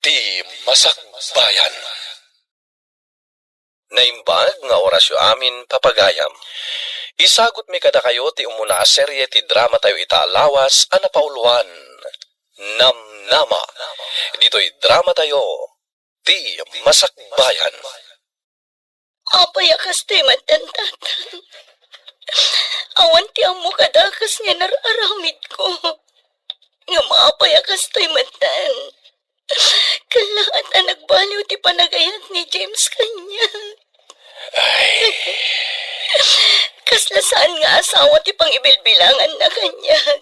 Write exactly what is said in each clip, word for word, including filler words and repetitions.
Ti Masakbayan. Naimbag nga orasyo amin, papagayam. Isagutmi kadakayo ti umuna a serie ti dramatayo ita a lawas a napauloan, Namnama. Ditoy dramatayo, Ti Masakbayan. Apay a kastoy metten, Tatang? Awan ti ammo kadakas nga inar-aramidko. Ngem apay a kastoy metten? Ket laat a nagbaliw ti panagayat ni James kaniak. Ay. Kasla saan nga asawa ti pangibilbilanganna kaniak.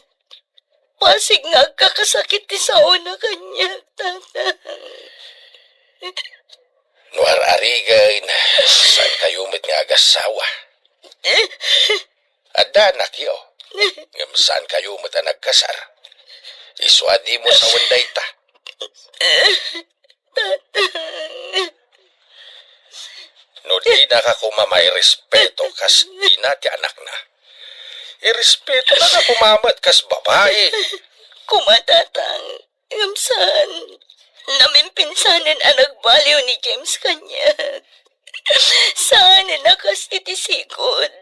Pasig nga agkakasakit ti saona kaniak, Tatang. No ar-arigen, saankayo met nga agasawa. Adda anakyo, ngem saankayo met a nagkasar. Isu a dimo sawen dayta. Tatang. No dinaka koma mairespeto kas ina ti anakna, irespetonaka koma met kas babai. Koma, Tatang, ngem saan. Namimpinsanen a nagbaliw ni James kaniak. Saanen a kas iti sigud.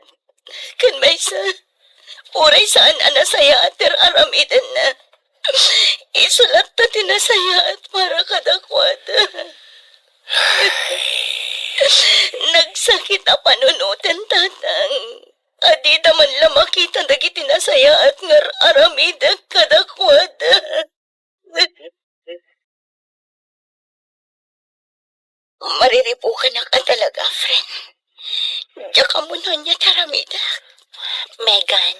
Ken maysa, uray saan a nasayaat ti ar-aramidenna, isu latta ti nasayaat para kadakuada. Nagsakit a panunoten, Tatang, a dida man la makita dagiti nasayaat nga ar-aramidek kadakuada. Mariribukanak a talaga, friend. Diak ammo no ania ti aramidek. Megan,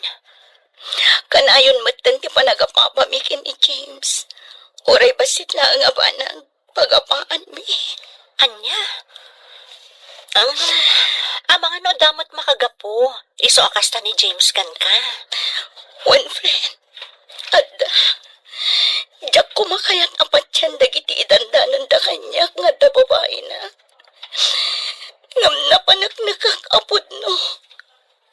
kanayon metten ti panagapapami ken ni James. Uray bassit laeng a banag, pagapaanmi. Ania? Um, amangan no adda met makagapu, isu a kasta ni James kenka. Wen, friend. Adda. Diak koma kayat a patien dagiti idandananda kaniak nga adda babaina. Ngem napaneknekak a pudno.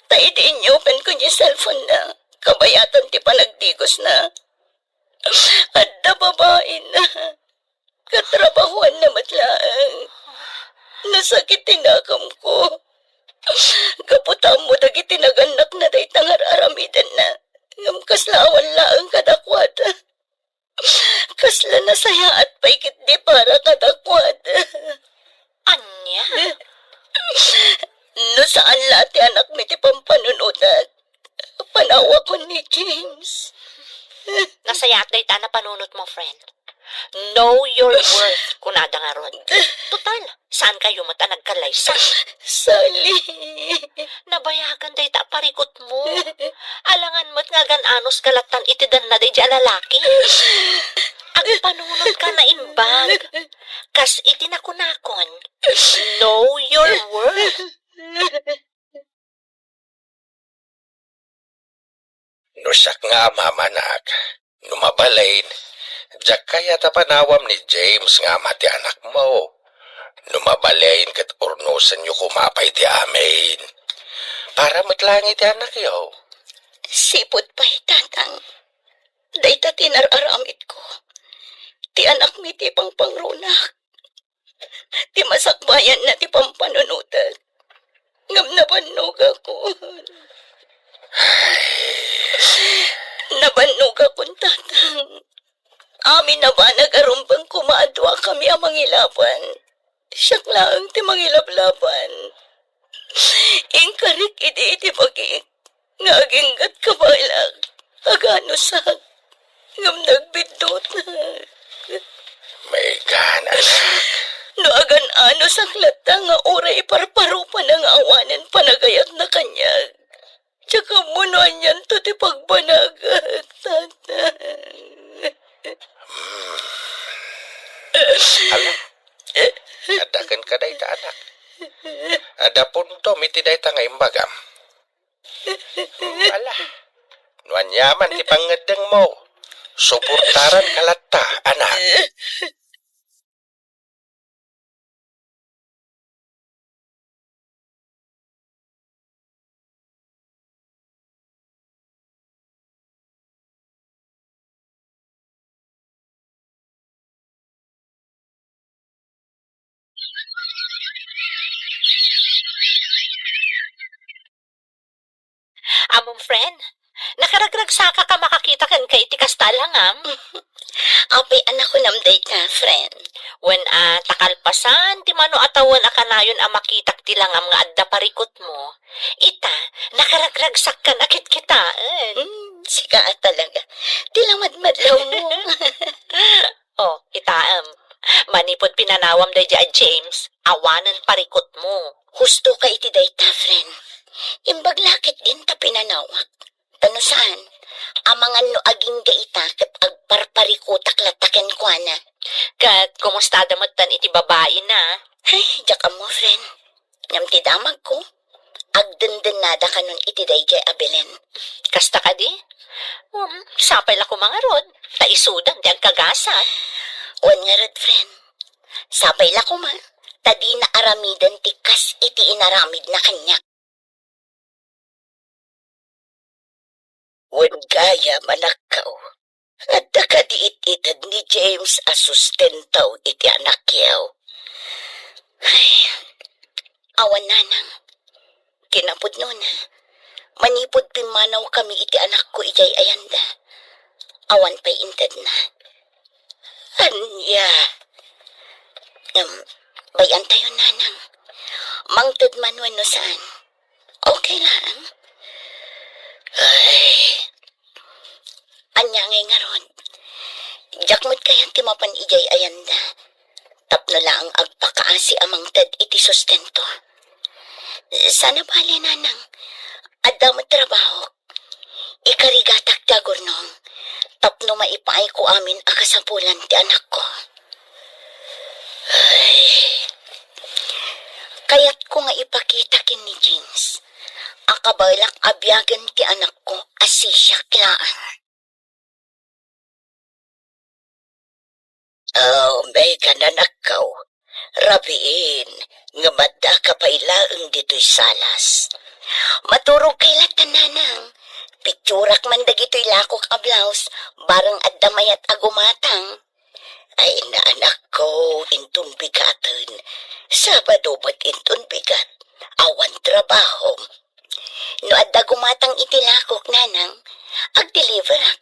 Ta idi inyupenko ni cellphone-na, kabayatan ti panagdigosna, adda babaina. Katrabahuanna met laeng. Nasakit ti nakemko. Gapu ta ammo dagiti nagannakna dayta nga ar-aramidenna. Ngem kasla awan laeng kadakuada. Kasla nasayaat pay ketdi para kadakuada. Ania? No saan la ti anakmi ti pampanunotak, panawakon ni James. Nasayaat dayta a napanunotmo, friend. Know your worth, kunada ngarud. Total, saankayo met a nagkalaysa. Sally. Nabayagan dayta a parikutmo. Alangan met nga agan-anos ka lattan iti danna daydiay a lalaki. Agpanunotka naimbag. Kas iti nakunakon, know your worth. No siak nga amam, anak, no mabalin, diak kayat a panawam ni James nga ama ti anakmo. No mabalin, ket urnosenyo koma pay ti amin. Para met laeng iti anakyo. Sipud pay, Tatang. Dayta ti nar-aramidko. Ti anakmi ti pangpangrunak. Ti masakbayanna ti pampanunotek. Ngem nabannogakon. Nabannogakon, Tatang. Amin a banag a rumbeng koma a duakami a mangilaban. Siak laeng ti mangilablaban. Inkarik idi iti bagik nga aginggatka baylak. Aganosak ngem nagbiddutak. Megan, anak. No agan-anosak latta nga uray iparparupana nga awanen panagayatna kaniak, diak ammo no anianto ti pagbanagak, Tatang. Ala, adda kenka dayta, anak. Adda puntom iti dayta nga imbagam. Ala, no aniaman ti pangngeddengmo, suportaranka latta, anak. Ammom, friend, nakaragragsakak a makakita kenka iti kasta a langam. Apay a nakunam dayta, friend? Wen a, ta kalpasan ti mano a tawen a kanayon a makitak ti langam nga adda parikutmo, ita, nakaragragsak a kitkitaen. Hmm, sika a talaga. Ti lamadmadlawmo. Oh, itaem. Manipud pinanawam daydiay a James, awanen parikutmo. Husto ka iti dayta, friend. Imbag la ketdin ta pinanawak. Ta no saan, amangan no agingga ita ket agparparikutak latta kenkuana. Ket kumustadam metten iti babaina? Ay, diak ammo, friend. Ngem ti damagko, agdendennada kanon iti daydiay a Belen. Kasta kadi? Um, sapay la koma ngarud, ta isudan ti agkagasat. Wen ngarud, friend. Sapay la koma, ta dina aramiden ti kas iti inaramidna kaniak. Wen gayam, anakko, adda kadi it-ited ni James a sustento iti anakyo? Ay, awan, nanang. Kinapudnona, manipud pimmanawkami iti anakko idiay ayanda, awan pay intedna. Ania? Ngem, bay-antayon, nanang. Mangted man wenno saan. Okay lang. Ay. Ania ngay ngarud? Diak met kayat ti mapan idiay ayanda. Tapno laeng agpakaasi a mangted iti sustento. Saan a bale, nanang. Adda met trabahok. Ikarigatak ti agurnong tapno maipaayko amin a kasapulan ti anakko. Ay. Kayatko nga ipakita ken ni James a kabaelak a biagen ti anakko a sisiak laeng. Oh, Megan, anakko, rabiin, ngem addaka pay laeng ditoy salas. Maturogkay latta, nanang. Pitsurak man dagitoy lakok a blouse, bareng adda mayat a gumatang. Ay, na, anakko, inton bigaten. Sabado met inton bigat. Awan trabahom. No adda gumatang iti lakok, nanang, agdeliverak.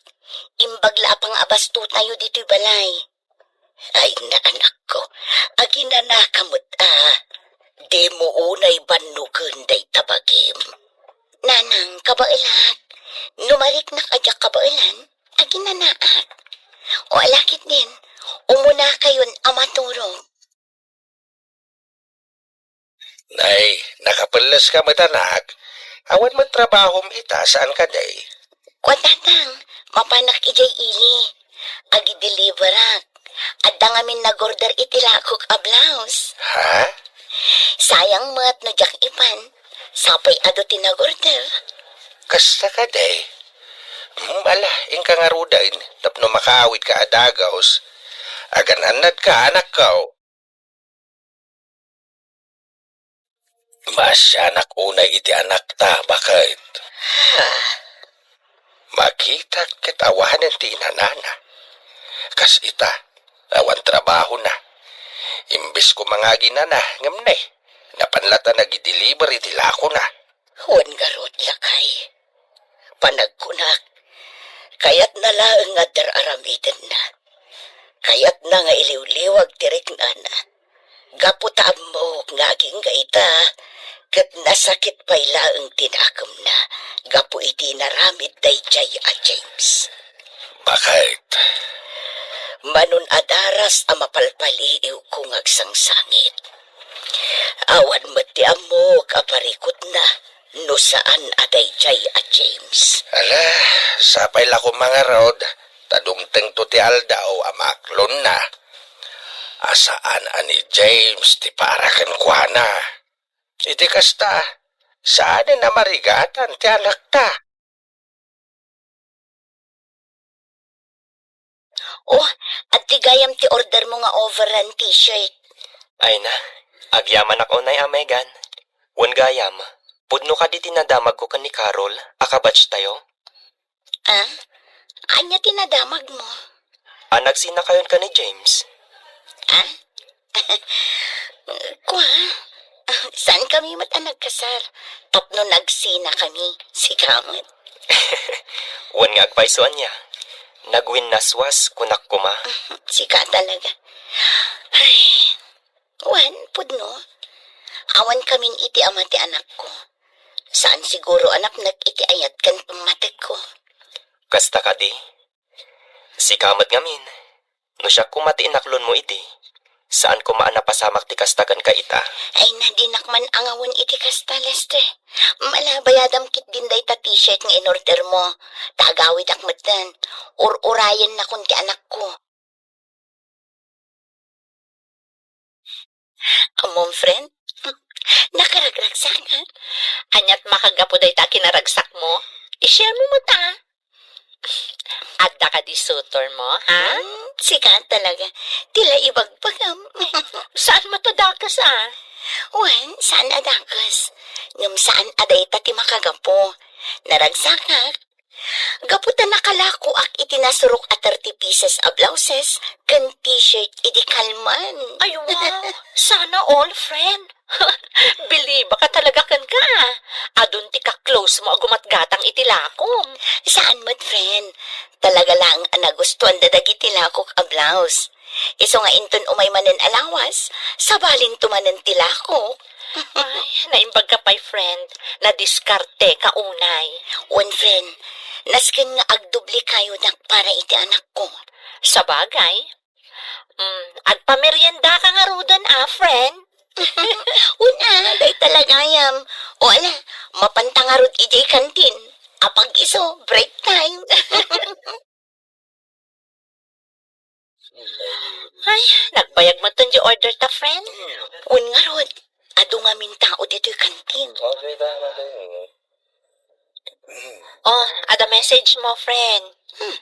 Imbag la a pangabastotayo ditoy balay. Ay, na, anakko, aginanaka met a. Dimo unay bannogen dayta bagim. Nanang, kabaelak. No mariknak a diak kabaelan, aginanaak. O ala ketdin, umunakayon a maturog. Nay, nakapelles ka met, anak. Awan met trabahom ita, saan kadi? Kua, tatang, mapanak idiay ili. Agideliverak. Adda ngamin nagorder iti lakok a blouse. Ha? Sayang met no diak ipan. Sapay adu ti nagorder. Kasta kadi? Hmm, ala, inka ngaruden, tapno makaawidka a dagaus. Agan-annadka, anakko. Maasianak unay iti anakta, baket. Makitak ket awanen ti inanana. Kas ita, awan trabahona. Imbes ko mangaginana, ngem ne, napan latta nagideliver iti lakona. Wen ngarud, lakay. Panagkunak, kayatna laeng nga dar-aramidenna. Kayatna nga iliwliwag ti riknana. Gapu ta ammok nga agingga ita, ket nasakit pay laeng ti nakemna gapu iti inaramid daydiay a James. Baket. Manon a daras a mapalpaliiwko nga agsangsangit. Awan met ti ammok a parikutna no saan a daydiay a James. Ala, sapay la koma ngarud, ta dumtengto ti aldaw a maaklonna. A saan a ni James ti para kenkuana. Iti kasta, saanen a marigatan ti anakta. Oh, adtoy gayam ti ordermo nga overrun t-shirt. Ay na, agyamanak unay a, Megan. Wen gayam, pudno kadi ti nadamagko ken ni Carol a kabatchtayo? Ah? Ania ti nadamagmo? A nagsinakayon ken ni James. Ah? Kua? Saan kami met a nagkasar? Tapno nagsinakami. Sika met. Wen nga agpayso ania? Nagwinnaswas, kunak koma. Sika talaga. Ay, wen, pudno. Awan kamin iti ama ti anakko. Saan siguro a napnek iti ayat ken pammategko. Kasta kadi? Sika met ngamin. No siak koma ti inaklonmo idi, saan koma a napasamak ti kasta kenka ita. Ay, na, dinak man angawen iti kasta, Lester. Malabayadam ketdin dayta t-shirt nga in-ordermo. Ta agawidak metten. Ur-urayennakon ti anakko. Ammom, friend? Nakaragragsakak. Aniat makagapu dayta a kinaragsakmo? I-share mo met, a. Adda kadi suitor mo, ha? Hmm, sika talaga. Ti la ibagbagam. Saan met a dakes, a? Wen, saan a dakes. Ngem saan a dayta ti makagapu. Naragsakak. Gapu ta nakalakoak iti nasurok a thirty pieces a blouses ken t-shirt idi kalman. Ay, wow! Sana all, friend. Bilibak a talaga kenka, a. Adun ti ka-close mo a gumatgatang iti lakom. Saan met, friend. Talaga laeng a nagustuanda dagiti lakok a blouse. Isu nga inton umay manen a lawas, sabalinto manen ti lakok. Ay, naimbag ka pay, friend. Nadiskarteka unay. Wen, friend, nasken nga agdubli kayo nak para iti anakko. Sabagay. Mm, agpamerienda ka ngaruden, a, friend? Una, dayta la gayam. O ala, mapanta ngarud idiay kantin. Apag isu, break time. Ay, nagbayag metten di order ta, friend. Wen ngarud, adu ngamin tao ditoy kantin. Oh, ada message mo, friend. Hmm,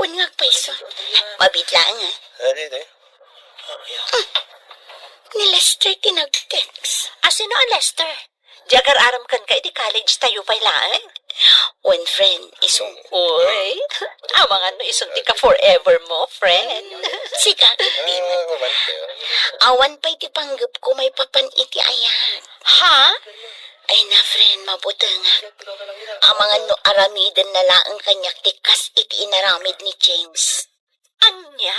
wen nga agpayso. Mabiit laeng, a. Ni Lester ti nag-text. A, sino a Lester? Di agar-arem kenka iti college tayo pay laeng? Wen, friend, isu. Uy, amangan no isun ti ka-forever mo, friend. Sika, di met. Awan pay ti panggepko maipapan iti ayat. Ha? Ay na, friend, mabutengak. Amangan no aramidenna laeng kaniak ti kas iti inaramid ni James. Ania?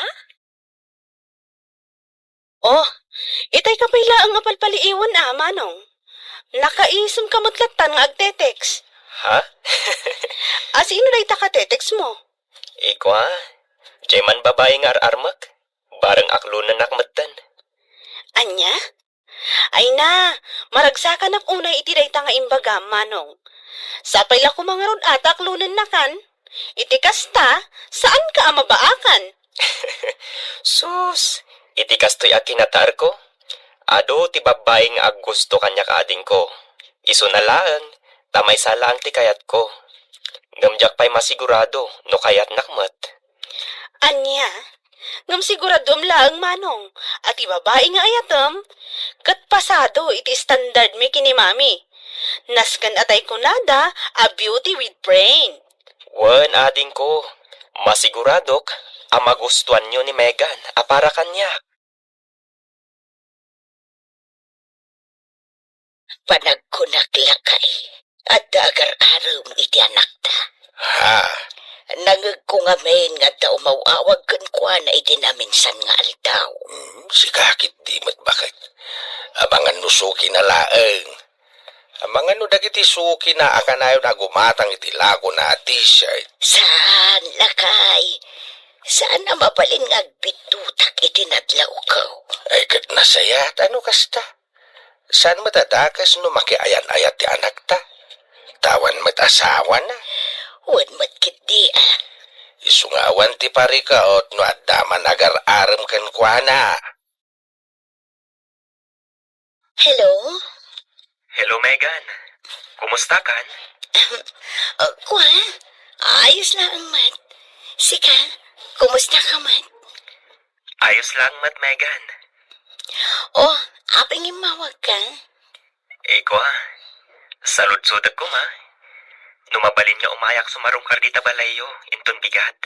Oh, itay ka pay laeng nga palpaliiwen, a, Manong. Nakaisem ka met lattan nga agte-text. Ha? A, sino dayta ka te-text mo? Iko, a. Diay man babai nga ar-armek. Bareng aklonennak metten. Ania? Ay na, maragsakanak unay iti dayta nga imbagam, Manong. Sapay la koma ngarud a ta aklonennakan. Iti kasta, saanka a mabaakan. Sus, iti kastoy a kinataerko, adu ti babbai nga aggusto kaniak a adingko. Isuna laeng, ta maysa laeng ti kayatko. Ngem diak pay masigurado no kayatnak met. Ania? Ngem siguradoem laeng, Manong, a ti babai nga ayatem ket pasado iti standardmi ken ni Mami. Nasken a tay kunada a beauty with brain. Wen, adingko, masiguradok a magustuanyo ni Megan a para kaniak. Panagkunak lakay, adda agar-arem iti anakta. Ha? Nangegko ngamin nga adda umaw-awag kenkuana iti naminsan nga aldaw. Hmm, sika ketdi met baket. Amangan no sukina laeng. Amangan no dagiti sukina a kanayon a gumatang iti lakona a t-shirt. Saan, lakay. Saan a mabalin nga agbiddutak iti nadlawko. Ay, ket nasayaat no kasta. Saan met a dakes no makiayan-ayat ti anakta? Ta awan met asawana. Wen met ketdi, a. Isu nga awan ti parikaut no adda man agar-arem kenkuana. Hello? Hello, Megan. Kumusta kan? Ah, kua? Ayos laeng met. Sika, kumusta ka met? Ayos laeng met, Megan. Oh, apay nga immawag ka? Eh, kua, saludsodek koma. No mabalin nga umayak sumarungkar dita balayyo, inton bigat.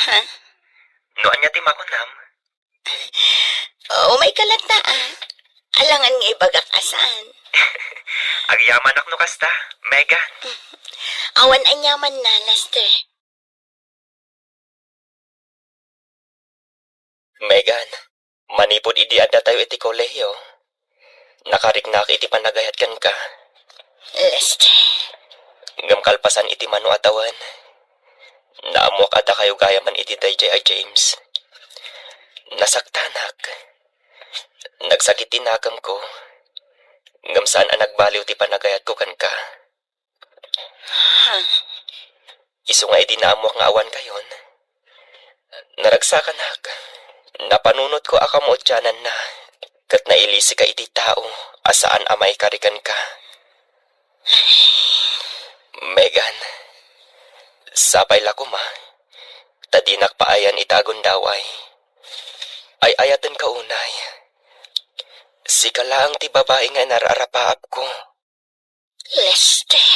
Ha? No ania ti makunam? Umay ka latta, a. Alangan nga ibagak a saan. Agyamanak no kasta, Megan. Awan aniamanna, Lester. Megan, manipud idi addatayo iti kolehiyo, nakariknak iti panagayat kenka. Lester. Ngem kalpasan iti mano a tawen, naammoak a dakayo gayamen iti daydiay a James. Nasaktanak. Nagsakit ti nakemko. Ngem saan a nagbaliw ti panagayatko kenka. Isu nga idi naammoak nga awan kayon, naragsakanak. Napanunotko a kamaudiananna, ket nailisika iti tao a saan a maikari kenka. Megan, sapay la koma, ta dinak paayan ita a gundaway. Ay-ayatenka unay. Sika laeng ti babai nga inar-arapaapko. Lester.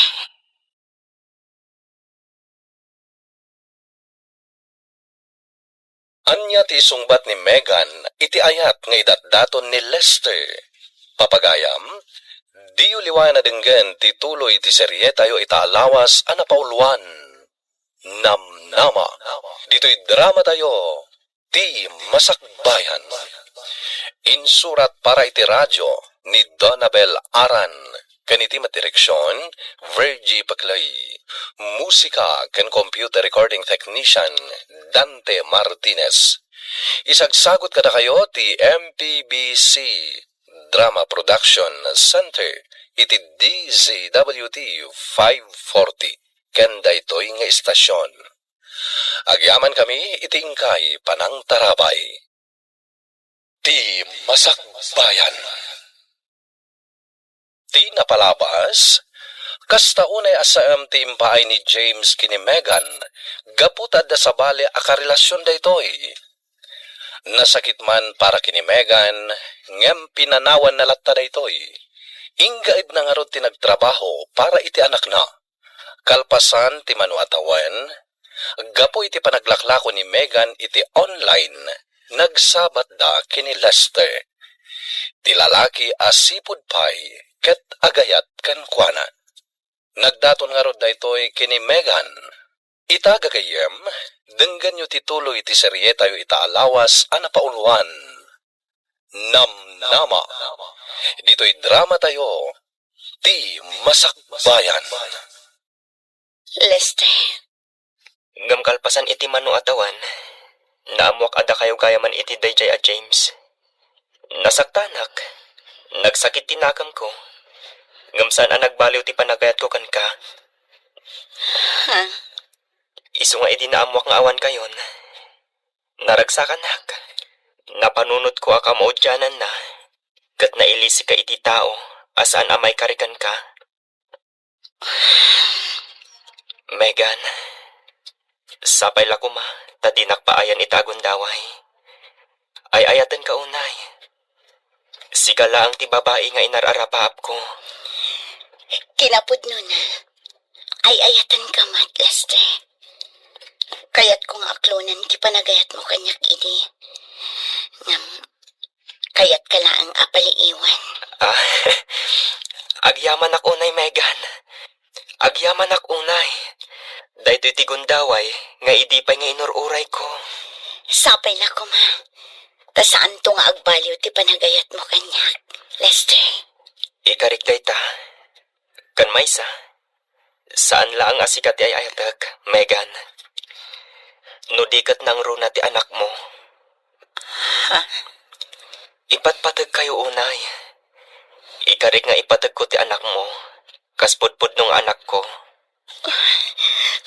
Ania ti isungbat ni Megan iti ayat nga idatdaton ni Lester? Papagayam, diyo liwayan a denggen ti tuloy ti serietayo ita a lawas a napauluan, Namnama. Ditoy dramatayo, Ti Masakbayan. Insurat para iti radio ni Donabel Aran, ken iti met direksion, Virgie Paclay. Musika ken computer recording technician, Dante Martinez. Isagsagut kadakayo ti M P B C Drama Production Center iti D Z W T five forty ken daytoy nga istasion. Agyamankami iti inkay panangtarabay. Ti Masakbayan. Ti napalabas, kasta unay a saem ti impaay ni James ken ni Megan, gapu ta adda sabali a karelasion daytoy. Nasakit man para ken ni Megan, ngem pinanawanna latta daytoy. Inggaibna ngarud ti nagtrabaho para iti anakna. Kalpasan ti mano a tawen, gapu iti panaglaklako ni Megan iti online, nagsabatda ken ni Lester. Ti lalaki a sipud pay ket agayat kenkuana. Nagdaton ngarud daytoy ken ni Megan. Ita, gagayyem, denggenyo ti tuloy ti serietayo ita a lawas a napauluan, Namnama. Ditoy dramatayo, Ti Masakbayan. Lester. Ngem kalpasan iti mano a tawen, naammoak a dakayo gayamen iti daydiay a James. Nasaktanak. Nagsakit ti nakemko. Ngem saan a nagbaliw ti panagayatko kenka. Ha? Isu nga idi naammoak nga awan kayon, naragsakanak. Napanunotko a kamaudiananna, ket nailisika iti tao a saan a maikari kenka. Megan, sapay la koma, ta dinak paayan ita a gundaway. Ay-ayatenka unay. Sika laeng ti babai nga inar-arapaapko. Kinapudnona, ay-ayatenka met, Lester. Kayatko nga aklonen ti panagayatmo kaniak idi. Ngem, kayatka laeng a paliiwen. Ah, agyamanak unay, Megan. Agyamanak unay. Daytoy ti gundaway nga idi pay nga inur-urayko. Sapay la koma. Ta saanto nga agbaliw ti panagayatmo kaniak, Lester. Ikarik dayta. Ken maysa, saan laeng a sika ti ay-ayatek, Megan. No di ket nangruna ti anakmo. Ha? Ipatpategkayo unay. Ikarik nga ipategko ti anakmo, kas pudpudno nga anakko.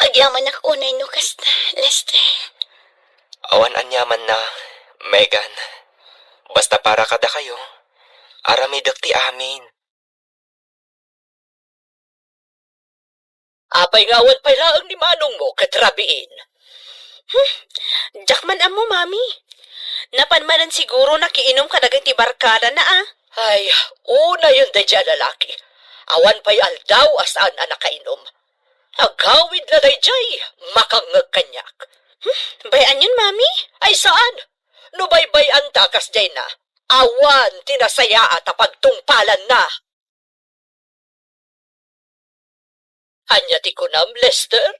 Agyamanak unay no kasta, Lester. Awan aniamanna, Megan. Basta para kadakayo, aramidek ti amin. Apay nga awan pay laeng ni manongmo ket rabiin? Hmm, diak man ammo, Mami. Napan manen siguro nakiinom kadagiti barkadana, a. Ay, unayen daydiay a lalaki. Awan pay aldaw a saan a nakainom. Agawidna daydiay, makangngeg kaniak. Hmm, bay-anyon, Mami? Ay, saan? No baybay-anta kasdiayna, awan ti nasayaat a pagtungpalanna. Ania ti kunam, Lester?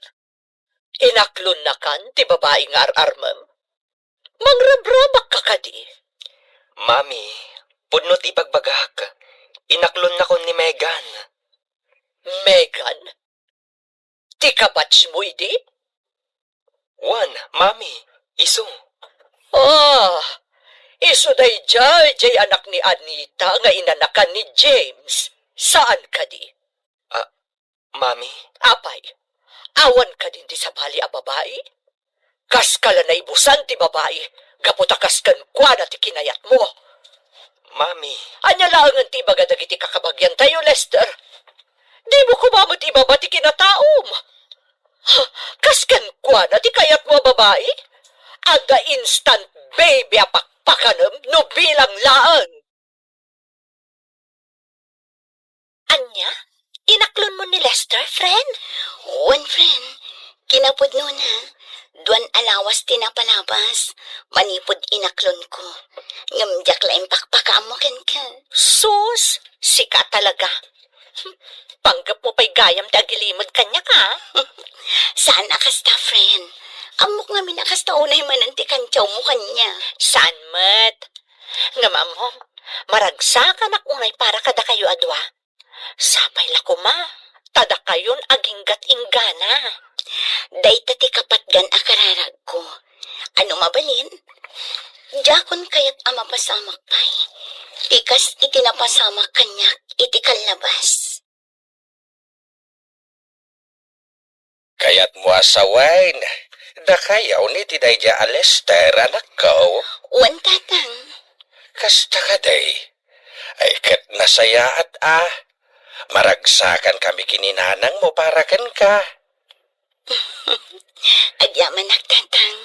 Inaklonnakan ti babai nga ar-armem? Mangrabrabakka kadi? Mami, pudno ti ibagbagak. Inaklonnakon ni Megan. Megan? Ti kabatchmo idi? Wen, Mami, isu. Ah, isu daydiay, jay anak ni Anita nga inanakan ni James. Saan kadi? Ah, Mami? Apay, awan kadin ti sabali a babai? Kaska la naibusan ti babai, gapu ta kas kenkuana ti kinayatmo. Mami. Ania laengen ti ibaga dagiti kakabagiantayo, Lester? Dimo koma met ibaba ti kinataom. Kas kenkuana ti kayatmo a babai? Adda instant baby a pakpakanem no bilang laeng. Ania? Inaklonmo ni Lester, friend? Wen, friend. Kinapudnona, duan a lawas ti napalabas. Manipud inaklonko. Ngem diak la impakpakaammo kenka. Sus, sika talaga. Panggepmo pay gayam ti agilimed kaniak, a? Saan a kasta, friend. Ammok ngamin a kasta unay manen ti kantiawmo kaniak. Saan met? Ngem ammom, maragsakanak unay para kadakayo a dua. Sapay la koma, ta dakayon aginggat inggana. Dayta ti kapatgan a kararagko. Ano mabalin? Diakon kayat a mapasamak pay. Ti kas iti napasamak kaniak iti kallabas. Kayatmo a sawen, dakayo ni ti daydiay a Lester, anakko? Wen, tatang. Kasta kadi? Ay, ket nasayaat a. Maragsakan kami ken ni nanangmo para kenka. Agyamanak, tatang.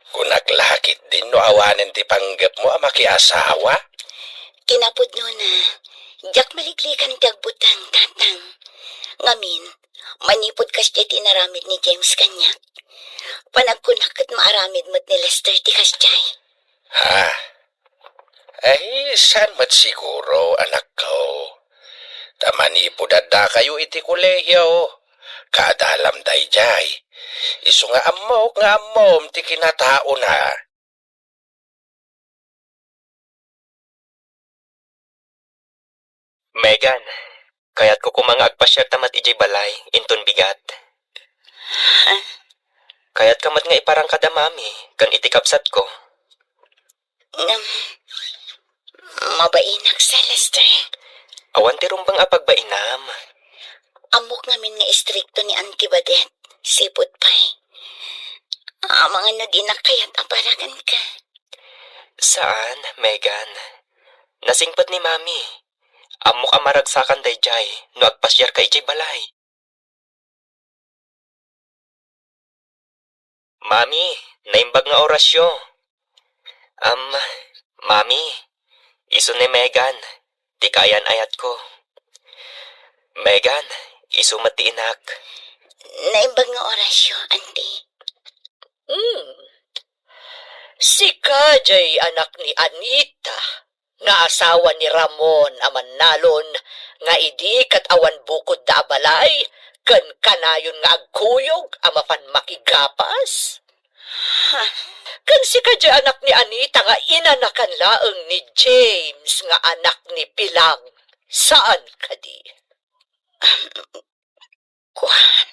Kunak la ketdin no awanen ti panggepmo a makiasawa? Kinapudnona, diak maliklikan ti agbutang, tatang. Ngamin, manipud kasdiay ti inaramid ni James kaniak, panagkunak ket maaramid met ni Lester ti kasdiay. Ha? Ay, saan met siguro, anakko. Ta manipud addakayo iti kolehio, kaadalam daydiay. Isu nga ammok nga ammom ti kinataona. Megan, kayatko koma nga agpasiarta met idiay balay inton bigat. Ha? Kayatka met nga iparang kada mami ken iti kabsatko. Ngem, mabainak, Celeste. Awan ti rumbeng a pagbainam. Ammok ngamin nga istrikto ni Auntie Badet, sipud pay. Amangan no dinak kayat a para kenka. Saan, Megan. Nasingpet ni Mami. Ammok a maragsakan daydiay no agpasiarka idiay balay. Mami, naimbag nga orasyo. Am, Mami, isu ni Megan, ti kaayan-ayatko. Megan, isu met ti inak. Naimbag nga orasyo, Auntie. Hmm. Sika jay anak ni Anita, nga asawa ni Ramon a mannalon, nga idi ket awan bukodda a balay, ken kanayon nga agkuyog a mapan makigapas? Ha? Ken sika jay anak ni Anita nga inanakan laeng ni James nga anak ni Pilang, saan kadi? Kuan.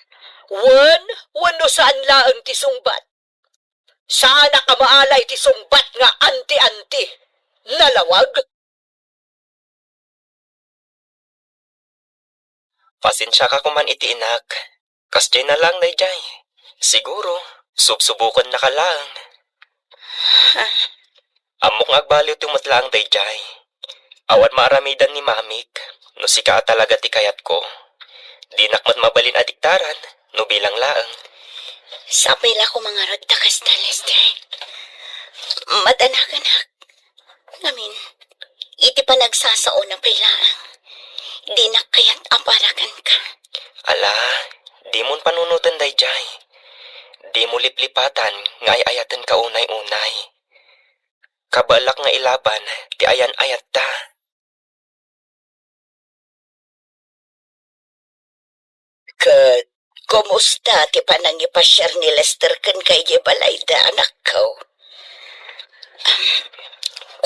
Wen, wenno saan laeng ti sungbat? Saanak a maala iti sungbat nga anti-anti. Nalawag? Pasensiaka koman iti inak. Kasdiay na laeng daydiay. Siguro, subsubokennaka laeng. Ha? Ammok nga agbaliwto met laeng daydiay. Awan maaramidan ni Mamik, no sika a talaga ti kayatko. Dinak met mabalin a diktaran, no bilang laeng. Sapay la koma ngarud ta kasta, Lester. Madanakanak. Ngamin, iti panagsasaona pay laeng, dinak kayat a para kenka. Ala, dimon panunoten daydiay. Dimo liplipatan nga ay-ayatenka unay-unay. Kabaelak nga ilaban ti ayan-ayatta. Ket kumusta ti panangipasiar ni Lester kenka idiay balayda, anakko? Am,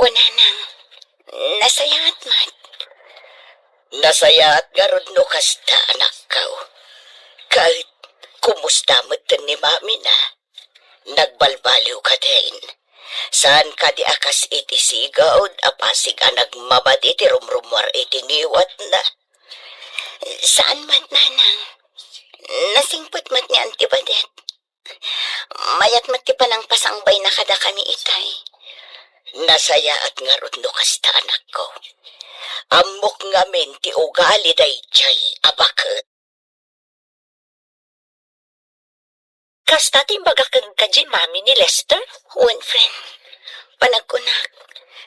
kunanang, nasayaat met. Nasayaat ngarud no kasta, anakko. Ket kumusta metten ni mamina? Nagbalbaliw kadin. Saan kadi a kas iti sigud a pasig a nagmamadi ti rumrumuar iti ngiwatna? Saan met, nanang. Nasingpet met ni Auntie Badet. Mayat met ti panangpasangbayna kadakami itay. Nasayaat ngarud no kasta, anakko. Ammok ngamin ti ugali daydiay a baket. Kasta ti imbagak kenka diay mami ni Lester? Wen, friend. Panagkunak,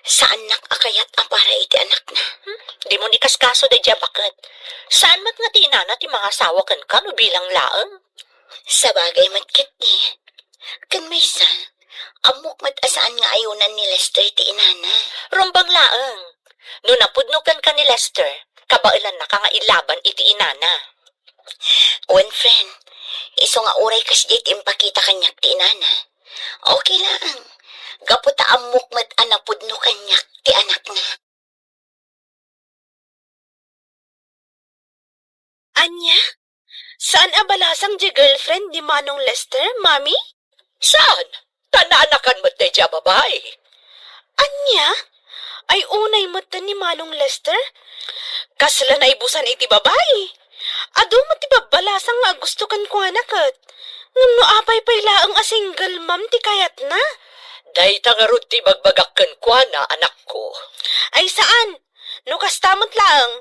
saannak a kayat a para iti anakna. Hmm? Dimo ni kaskaso daydiay a baket. Saan met nga ti inana ti mangasawa kenka no bilang laeng? Sabagay met ketdi. Ken maysa, ammok met a saan nga ayonan ni Lester ti inana. Rumbeng laeng. No napudno kenka ni Lester, kabaelannaka nga ilaban iti inana. Wen, friend, isu nga uray kasdiay ti impakita kaniak ti inana, okay laeng. Gapu ta ammok met a napudno kaniak ti anakna. Ania? Saan a balasang diay girlfriend ni Manong Lester, Mami? Saan? Ta naanakan met daydiay a babai. Ania? Ay, unay met ni Manong Lester? Kasla naibusan iti babai. Adu met ti babbalasang nga agusto kenkuana ket. Ngem no apay pay laeng a single mom ti kayatna? Dayta ngarud ti ibagbagak kenkuana, anakko. Ay, saan? No kasta met laeng,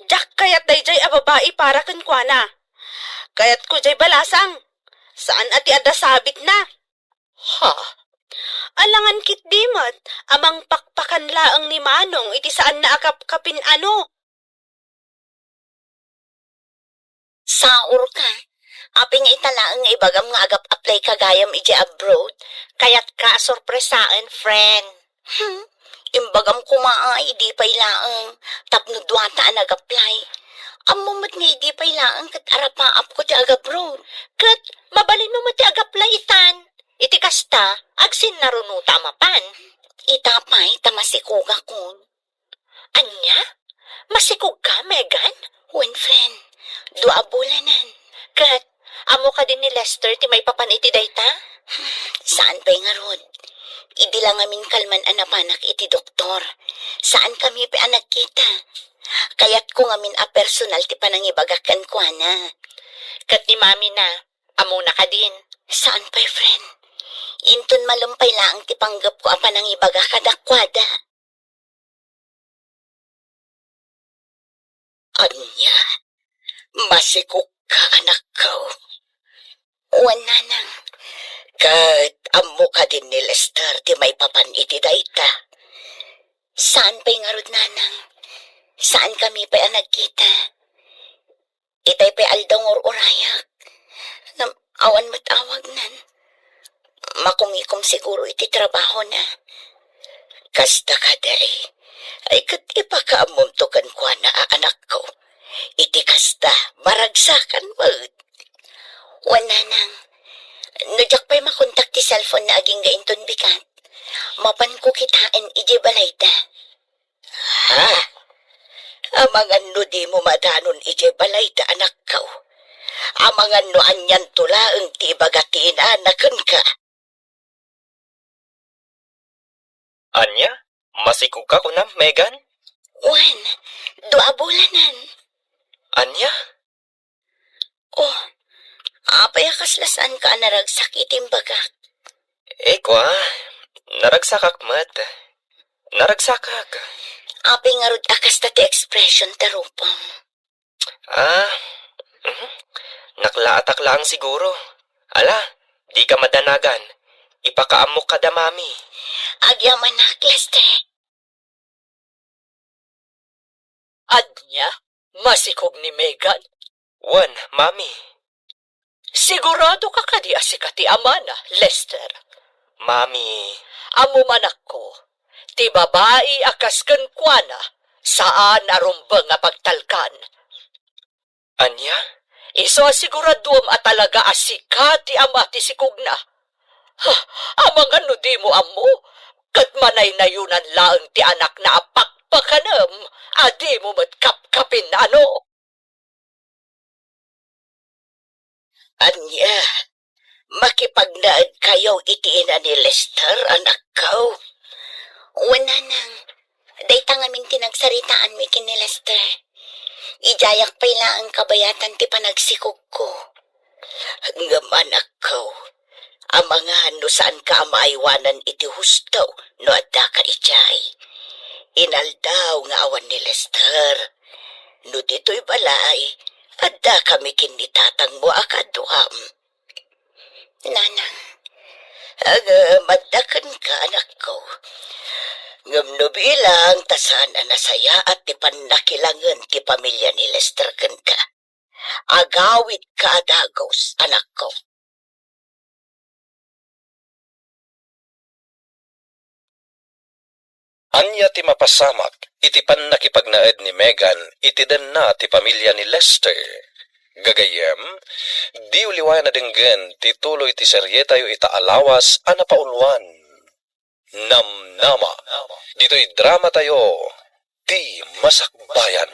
diak kayat daydiay a babai para kenkuana. Kayatko diay balasang, saan a ti adda sabitna. Ha? Alangan ketdi met a mangpakpakan laeng ni Manong iti saanna a kapkapin-ano. Saurka. Apay nga ita laeng nga ibagam nga agap-applyka gayam idiay abroad? Kayatka a sorpresaen, friend. Hmm? Imbagam koma a idi pay laeng tapno duata a nag-apply. Ammom met nga idi pay laeng ket arapaapko ti agabroad. Ket mabalinmo met ti ag-apply itan. Iti kasta, agsinnarunota a mapan. Ita pay ta masikogakon. Ania? Masikogka, Megan? Wen, friend. Dua a bulanen. Ket, ammo kadi ni Lester ti maipapan iti dayta? Saan pay ngarud. Idi la ngamin kalman a napanak iti doktor. Saankami pay a nagkita. Kayatko ngamin a personal ti panangibagak kenkuana. Ket ni mamina, ammona kadin? Saan pay, friend. Inton malem pay laeng ti panggepko a panangibaga kadakuada. Ania? Masikogka, anakko? Wen, nanang. Ket ammo kadin ni Lester ti maipapan iti dayta? Saan pay ngarud, nanang. Saankami pay a nagkita. Itay pay aldaw nga ur-urayak. Ngem awan met awagnan. Makumikom siguro iti trabahona. Kasta kadi, ay ket ipakaammomto kenkuana a anakko. Iti kasta, maragsakan met. Wen, nanang, no diak pay makontak ti cellphone-na agingga inton bigat, mapanko kitaen idiay balayda. Ha? Amangan no dimo madanon idiay balayda, anakko? Amangan no anianto laeng ti ibaga ti inana kenka? Ania? Masikogka kunam, Megan? Wen, dua a bulanen. Ania? Oh, apay a kasla saanka a naragsak iti imbagak? Eh, kua, naragsakak met. Naragsakak. Apay ngarud a kasta ti expression ta rupam? Ah, mhm. Naklaatak laeng siguro. Ala, dika madanagan. Ipakaammok kada mami. Agyamanak, Lester. Ania? Masikog ni Megan? Wen, mami. Sigurado ka kadi a sika ti amana, Lester? Mami. Ammom, anakko, Ti babai a kas kenkuana, saan a rumbeng a pagtalkan. Ania? Isu a siguraduem a talaga a sika ti ama ti sikogna. Ha, amangan no dimo ammo, ket manaynayonan laeng ti anakna a pakpakanem a dimo met kapkapin-ano. Ania, makipagnaedkayo iti ina ni Lester, anakko? Wen, nanang, dayta ngamin ti nagsaritaanmi ken ni Lester. Idiayak pay laeng kabayatan ti panagsikogko. Ngem, anakko, amangan no saanka a maaywanan iti husto no addaka idiay. Inaldaw nga awan ni Lester. No ditoy balay, addakami ken ni tatangmo a kaduam. Nanang, agmadda kenka, anakko. Ngem no bilang ta saan a nasayaat ti pannakilangen ti pamilia ni Lester kenka, agawidka a dagus, anakko. Ania ti mapasamak iti pannakipagnaed ni Megan iti denna ti pamilia ni Lester? Gagayyem, diyo liwayan a denggen ti tuloy ti serietayo ita a lawas a napauluan. Namnama. Ditoy dramatayo, Ti Masakbayan.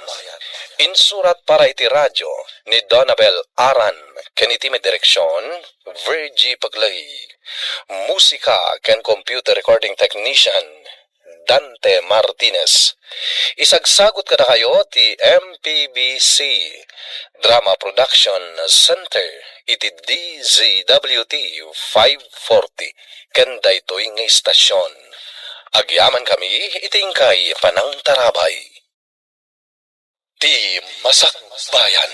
Insurat para iti radio ni Donabel Aran ken iti may direksion, Virgie Pegley. Musika ken computer recording technician, Dante Martinez. Isagsagut kadakayo ti M P B C Drama Production Center iti D Z W T five forty ken daytoy nga istasyon. Agyamankami iti inkay panangtarabay. Ti Masakbayan.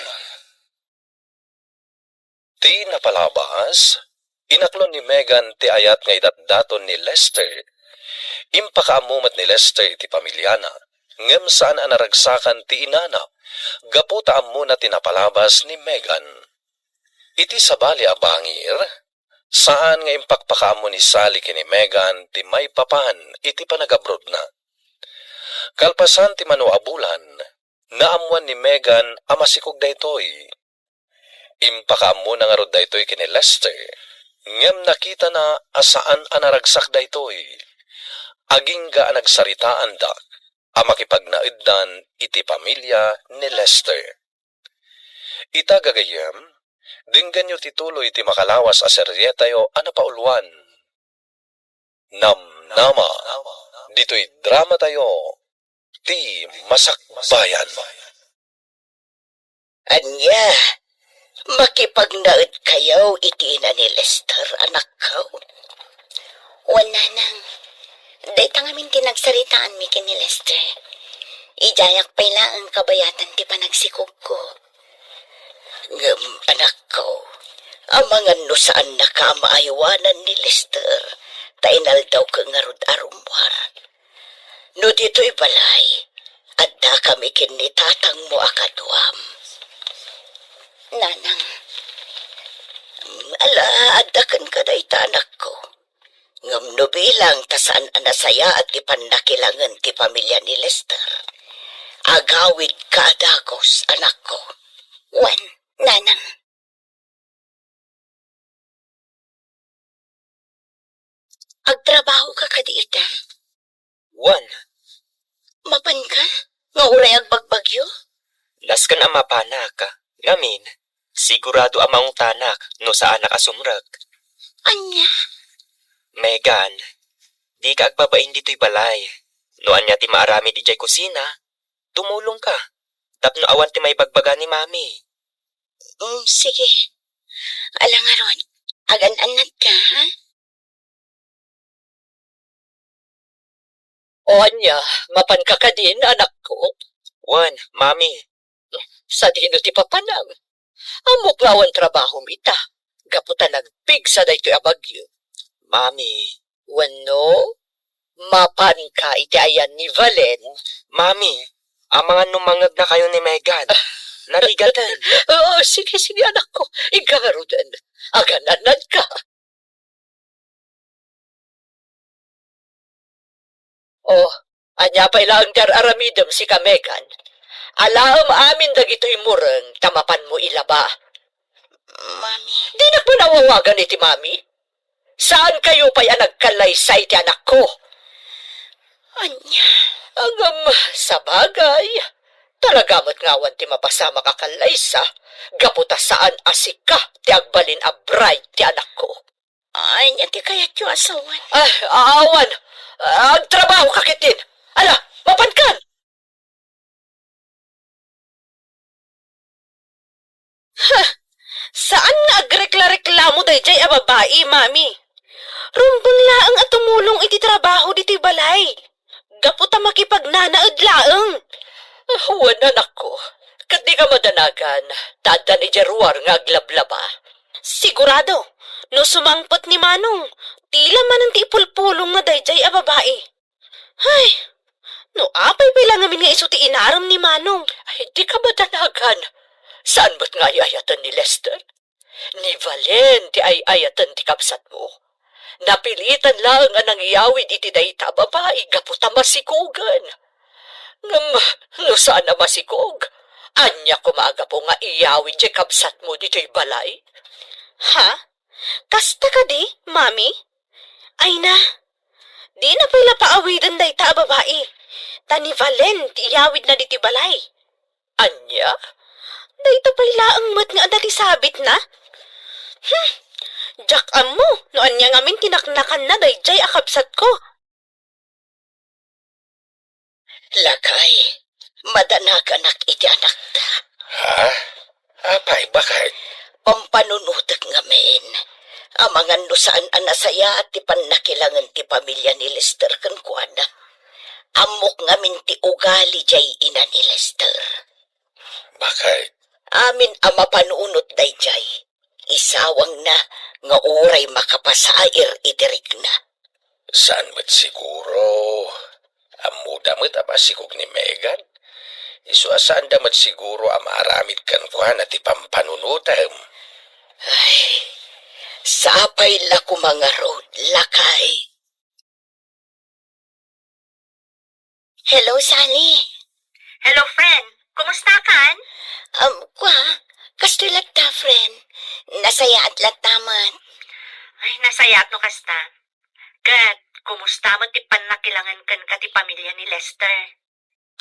Ti napalabas, inaklon ni Megan ti ayat nga idatdaton ni Lester. Impakaammo met ni Lester iti pamiliana, ngem saan a naragsakan ti inana, gapu ta ammona ti napalabas ni Megan. Iti sabali a bangir, saan nga impakpakaammo ni Sally ken ni Megan ti maipapan iti panagabrodna. Kalpasan ti mano a bulan, naammoan ni Megan a masikog daytoy. Impakaammona ngarud daytoy ken ni Lester, ngem nakitana a saan a naragsak daytoy. Agingga a nagsaritaanda a makipagnaeddan iti pamilia ni Lester. Ita gagayyem, denggenyo ti tuloy ti makalawas a serietayo a napauluan. Namnama, ditoy dramatayo, Ti Masakbayan. Ania, makipagnaedkayo iti ina ni Lester, anakko? Wen, nanang, dayta ngamin ti nagsaritaanmi ken ni Lester. Idiayak pay laeng kabayatan ti panagsikogko. Ngem, anakko, amangan no saannaka a maaywanan ni Lester, ta inaldawko ngarud a rummuar. No ditoy balay, addakami ken ni tatangmo a kaduam. Nanang. Ala, adda kenka dayta, anakko. Ngem no bilang ta saan a nasayaat ti pannakilangen ti pamilia ni Lester, agawidka a dagus, anakko. Wen, nanang. Agtrabahoka kadi ita? Wen. Mapanka? Nga uray agbagbagyo? Nasken a mapanak. Ngamin, sigurado a maungtanak no saanak a sumrek. Ania? Megan, dika agbabain ditoy balay. No ania ti maaramid idiay kusina, tumulongka tapno awan ti maibagbaga ni Mami. Mm, sige. Ala ngarud, agan-annadka, ha? O ania, mapanka kadin, anakko? Wen, Mami. Sadino ti papanam? Ammok nga awan trabahom ita, gapu ta nagpigsa daytoy a bagyo. Mami. Wenno, mapanka iti ayan ni Valen? Mami, amangan no mangngegnakayo ni Megan. Narigaten. Oo, sige, sige, anakko. Inka ngaruden. Agan-annadka. O, ania pay laeng ti ar-aramidem sika, Megan? Alaem amin dagitoy mureng ta mapanmo ilaba. Mami. Dinak man awawagan iti mami. Saankayo pay a nagkallaysay ti anakko. Ania? Ngem, sabagay, talaga met nga awan ti mapasamak a kallaysa, gapu ta saan a sika ti agbalin a bride ti anakko. Ania ti kayatyo a sawen? Ah, awan. Agtrabaho ka ketdin. Ala, mapankan! Ha! Saan nga agrekla-reklamo daydiay a babai, Mami. Rumbeng laeng a tumulong iti trabaho ditoy balay. Gapu ta makipagnanaed laeng. Ah, wen, anakko. Ket dika madanagan, ta addan idiay ruar nga aglablaba. Sigurado, no sumangpet ni Manong, tila manen ti ipulpulongna daydiay a babai. Ay, no apay pay la ngamin nga isu ti inarem ni Manong? Ay, dika madanagan. Saan met nga ay-ayaten ni Lester? Ni Valen ti ay-ayaten ti kabsatmo. Napilitan laeng a nangiyawid iti dayta a babai gapu ta masikogen. Ngem no saan a masikog, ania koma a gapu nga iyawid diay kabsatmo ditoy balay? Ha? Kasta kadi, Mami? Ay na, dina pay la paawiden dayta a babai, ta ni Valen ti iyawidna ditoy balay. Ania? Dayta pay laeng met nga adda ti sabitna? Hmm, diak ammo no ania ngamin ti naknakanna daydiay a kabsatko. Lakay, madanaganak iti anakta. Ha? Apay, bakit? Pampanunotek ngamin. Amangan no saan a nasayaat ti pannakilangen ti pamilia ni Lester kenkuana. Ammok ngamin ti ugali diay ina ni Lester. Bakit? Amin a mapanunot daydiay. Isawangna nga uray makapasair iti rikna. Saan met siguro? Ammoda met a masikog ni Megan? Isu a saanda met siguro a maaramid kenkuana ti pampanunotem. Ay, sapay la koma ngarud, lakay. Hello, Sally. Hello, friend. Kumusta kan? Um, kwa, kastoy latta, friend. Nasayaat latta met. Ay, nasayaat no kasta. Ket, kumusta met ti pannakilangen kenka ti pamilia ni Lester?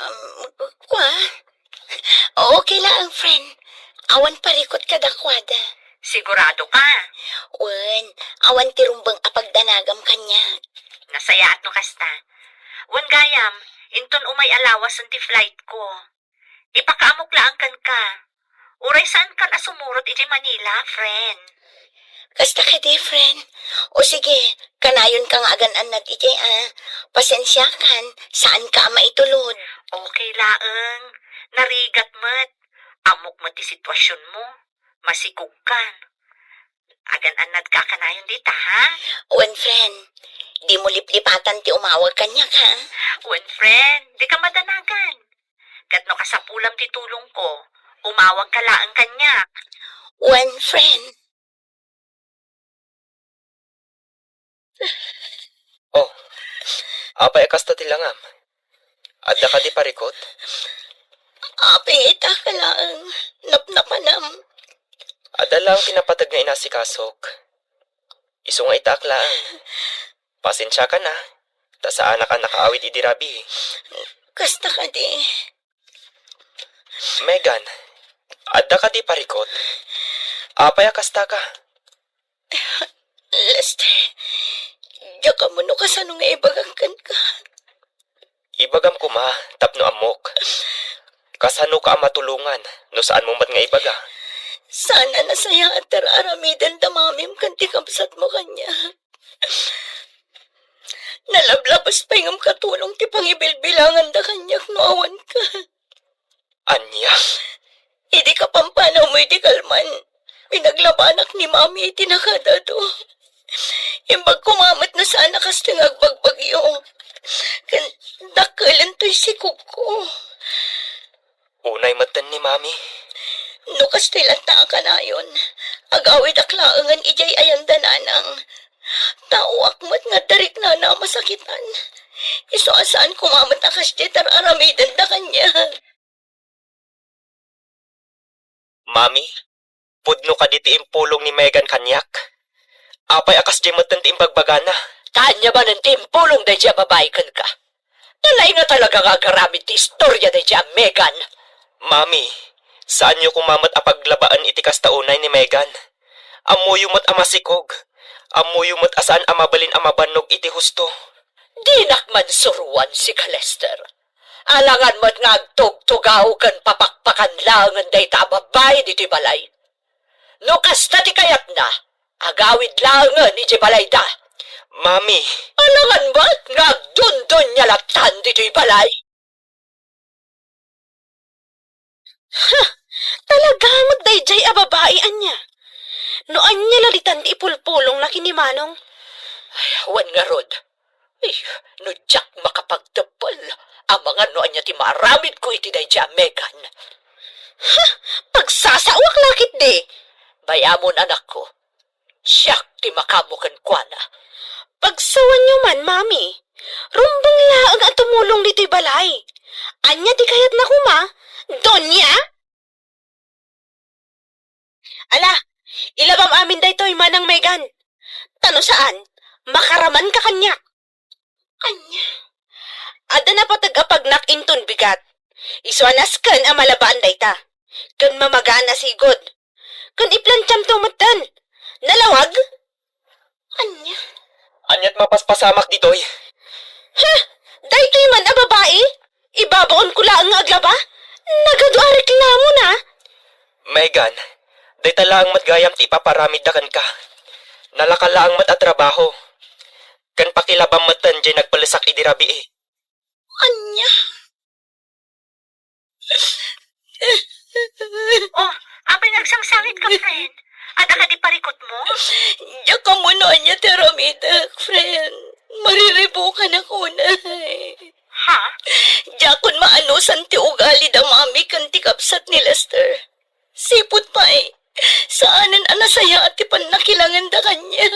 Um, kwa? Okay laeng, friend. Awan parikut kadakuada. Sigurado ka? Wen, awan ti rumbeng a pagdanagam kaniak. Nasayaat no kasta. Wen gayam, inton umay a lawasen ti flight ko. Ipakaamok laeng kenka. Uray saankan a sumurot idiay Manila, friend. Kasta kadi, friend? O sige, kanayonka nga agan-annad idiay a. Pasensiakan, saanka a maitulod. Okay laeng. Narigat met. Ammok met ti situasionmo. Masikogkan. Agan-annadka a kanayon dita, ha? Wen, friend. Dimo liplipatan ti umawag kaniak, ha? Wen, friend. Dika madanagan. Ket no kasapulam ti tulongko, umawagka laeng kaniak. Wen, friend. Oh, apay a kasta ti langam? Adda kadi parikut? Apay, ita ka laeng. Napnapanam. Adda laeng ti napateg nga inasikasok. Isu nga itaak laeng. Pasensiakan a, ta saanak a nakaawid idi rabii. Kasta kadi. Megan, adda kadi parikut? Apay a kasta ka? Lester, diak ammo no kasano nga ibagak kenka. Ibagam koma tapno ammok. Kasanoka a matulongan no saanmo met nga ibaga? Saan a nasayaat ti ar-aramiden da mamim ken ti kabsatmo kaniak. Nalablabas pay ngem katulong ti pangibilbilanganda kaniak no awanka. Ania? Idi kapampanawmo iti kalman, pinaglabanak ni Mami iti nakadado. Imbag koma met no saan a kastoy nga agbagbagyo. Ken dakkelento ti sikogko. Unay metten ni Mami. No kastoy latta a kanayon, agawidak laengen idiay ayan da nanang. Taoak met nga adda riknana a masakitan. Isu a saan koma met a kasdiay ti ar-aramidenda kaniak. Mami, pudno kadi ti impulong ni Megan kaniak? Apay a kasdiay metten ti imbagbagana? Ta ania manen ti impulong daydiay a babai kenka? Nalaing a talaga nga agaramid ti istoria daydiay a Megan. Mami, saanyo koma met a paglabaen iti kasta unay ni Megan. Ammoyo met a masikog. Ammoyo met a saan a mabalin a mabannog iti husto. Dinak man suroan sika, Lester. Alangan met nga agtugtugaw ken papakpakan laengen dayta a babai ditoy balay. No kasta ti kayatna, agawid laengen idiay balayda. Mami. Alangan met nga agdundunia lattan ditoy balay. Ha! Talaga met daydiay a babai ania? No ania la ditan ti ipulpulongna ken ni Manong? Ay, awan ngarud. Ay, no diak makapagteppel, amangan no ania ti maaramidko iti daydiay a Megan. Ha! Pagsasaoak la ketdi! Bay-amon, anakko. Siak ti makaammo kenkuana. Pagsawanyo man, Mami. Rumbeng laeng a tumulong ditoy balay. Ania ti kayatna koma, Doña? Ala, ilabam amin daytoy, Manang Megan. Ta no saan, makaramanka kaniak. Ania? Adda napateg a pagnak inton bigat. Isu a nasken a malabaan dayta. Ken mamagana sigud. Ken iplantiamto metten. Nalawag? Ania? Aniat mapaspasamak ditoy? Ha? Daytoy man a babai? Ibabaonko laeng nga aglaba? Nagadu a reklamona? Megan, dayta laeng met gayam ti ipaparamidda kenka. Nalaka laeng met a trabaho. Ken pakilabam metten diay nagpellesak idi rabii. Ania? Oh, apay nga agsangsangitka, friend? Adda kadi parikutmo? Diak ammo no ania ti aramidek, friend. Mariribukannak unay. Ha? Diakon maanusan ti ugali da mami ken ti kabsat ni Lester. Sipud pay, saanen a nasayaat ti pannakilanganda kaniak.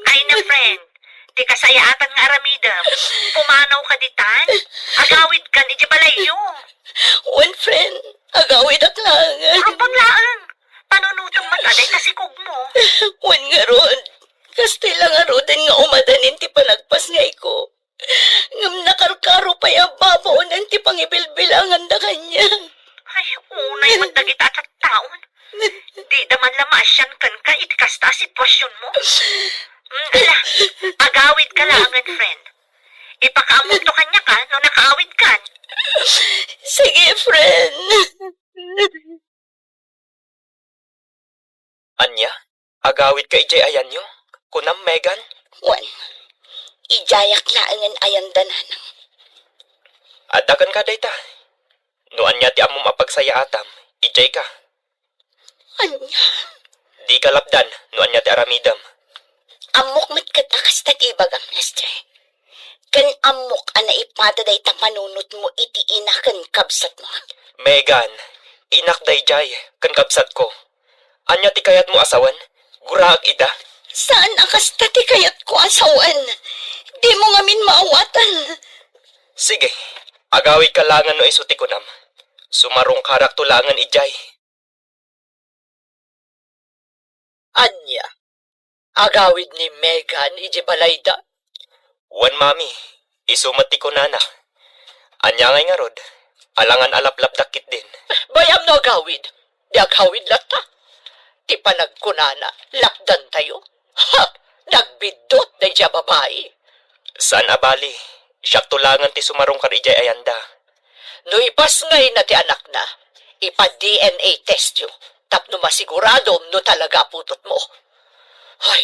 Ay na, friend, ti kasayaatan nga aramidem, pumanawka ditan, agawidkan idiay balayyo. Wen, friend, agawidak laengen. Rumbeng laeng, panunotem met a dayta sikogmo. Wen ngarud, kasta la ngaruden nga umadanin ti panagpasngayko. Ngem nakarkaro pay a babaonen ti pangibilbilanganda kaniak. Ay, unay met dagita a tattaon. Dida man la maasian kenka iti kasta a situasionmo. Mm, ala, agawidka laengen, friend. Ipakaammoto kaniak, a, no nakaawidkan. Sige, friend. Ania? Agawidka idiay ayanyo? Kunam, Megan? Wen, idiayak laengen ayanda, nanang. Adda kenka dayta. No ania ti ammom a pagsayaatam, idiayka. Ania? Dika lapdan no ania ti aramidem. Ammok met ket a kasta ti ibagam, Lester. Ken ammok a naipada dayta panunotmo iti ina ken kabsatmo. Megan, inak daydiay ken kabsatko. Ania ti kayatmo a sawen? Guraek ida? Saan a kasta ti kayatko a sawen. Dimo ngamin maawatan. Sige, agawidka laengen no isu ti kunam. Sumarungkarakto laengen idiay. Ania? Agawid ni Megan idiay balayda? Wen, mami, isu met ti kunana. Ania ngay ngarud? Alangan a laplapdak ketdin. Bay-am no agawid? Di agawid latta. Ti panagkunana, lapdantayo. Ha! Nagbiddut daydiay a babai. Saan a bali, siakto laengen ti sumarungkar idiay ayanda. No ipasngayna ti anakna, ipa-D N A testyo tapno masiguradom no talaga a putotmo. Ay,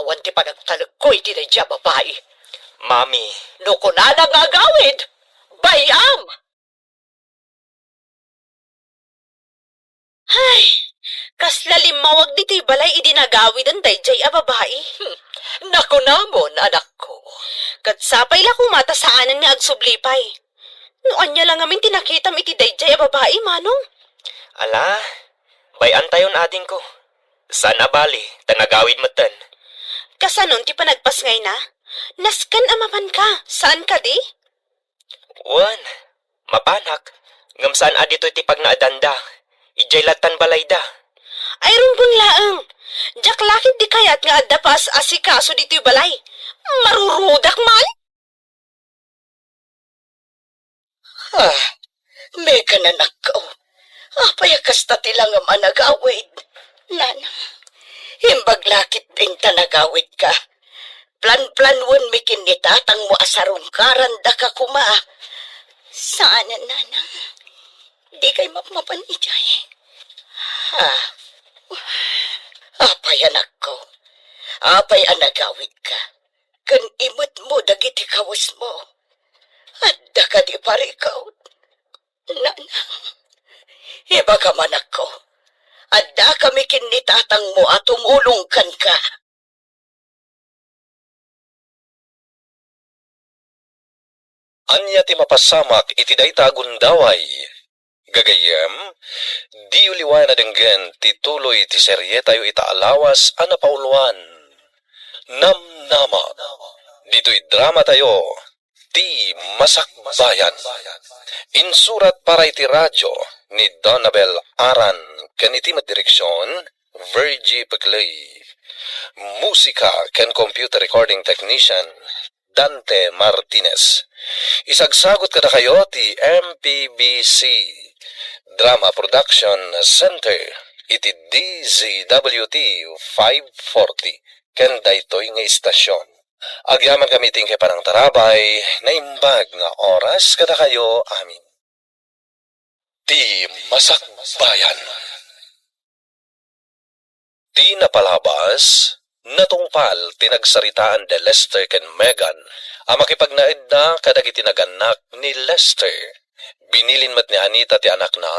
awan ti panagtalekko iti daydiay a babai. Mami. No kunana nga agawid, bay-am! Ay, kasla limmawag ditoy balay idi nagawiden daydiay a babai. Hmm, nakunamon, anakko. Ket sapay la koma ta saanen nga agsubli pay. No ania la ngamin ti nakitam iti daydiay a babai, Manong? Ala, bay-antayon, adingko. Saan a bali, ta nagawid metten. Kasanon ti panagpasngayna? Nasken a mapanka, saan kadi? Wen, mapanak, ngem saan a ditoy ti pagnaedanda. Idiay lattan balayda. Ay, rumbeng laeng. Diak la ketdi kayat nga adda paas-asikaso ditoy balay. Marurudak man. Ah, Megan, anakko. Apay a kasta ti langam a nagawid? Nanang, imbag la ketdin ta nagawidka. Planplanuenmi ken ni tatangmo a sarungkarandaka koma. Saanen, Nanang. Dikay mapmapan idiay. Ah, apay, anakko? Apay a nagawidka? Ken imetmo dagiti kawesmo. Adda kadi parikut? Nanang, ibagam, anakko, addakami ken ni tatangmo a tumulong kenka. Ania ti mapasamak iti dayta a gundaway? Gagayyem, diyo liwayan a denggen ti tuloy ti serietayo ita a lawas a napauloan, Namnama, ditoy dramatayo, Ti Masakbayan. Insurat para iti radio ni Donabel Aran ken iti met direksion, Virgie Peclay. Musika ken computer recording technician, Dante Martinez. Isagsagut kadakayo ti M P B C Drama Production Center iti D Z W T five forty ken daytoy nga istasyon. Agyamankami iti inkay panangtarabay, naimbag nga oras kadakayo amin. Ti Masakbayan. Ti napalabas, natungpal ti nagsaritaan da Lester ken Megan a makipagnaedda kadagiti nagannak ni Lester. Binilin met ni Anita ti anakna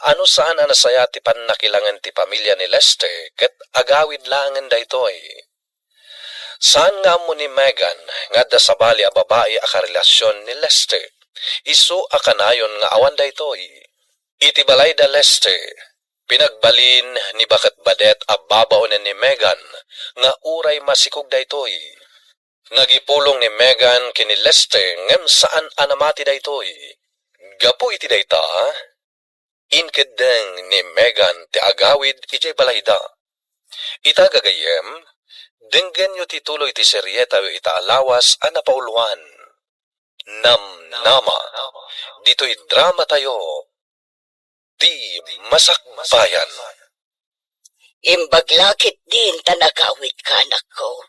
a no saan a nasayaat ti pannakilangen ti pamilia ni Lester ket agawid laengen daytoy. Saan nga ammo ni Megan nga adda sabali a babai a karelasion ni Lester. Isu a kanayon nga awan daytoy. Iti balay da Lester, pinagbalin ni Baket Badet a babaonen ni Megan nga uray masikog daytoy. Nagipulong ni Megan ken ni Lester ngem saan a namati daytoy. Gapu iti dayta, inkeddeng ni Megan ti agawid idiay balayda. Ita gagayyem, denggenyo ti tuloy ti serietayo ita a lawas a napauloan, Namnama, ditoy dramatayo, Ti Masakbayan. Imbag la ketdin ta nagawidka, anakko.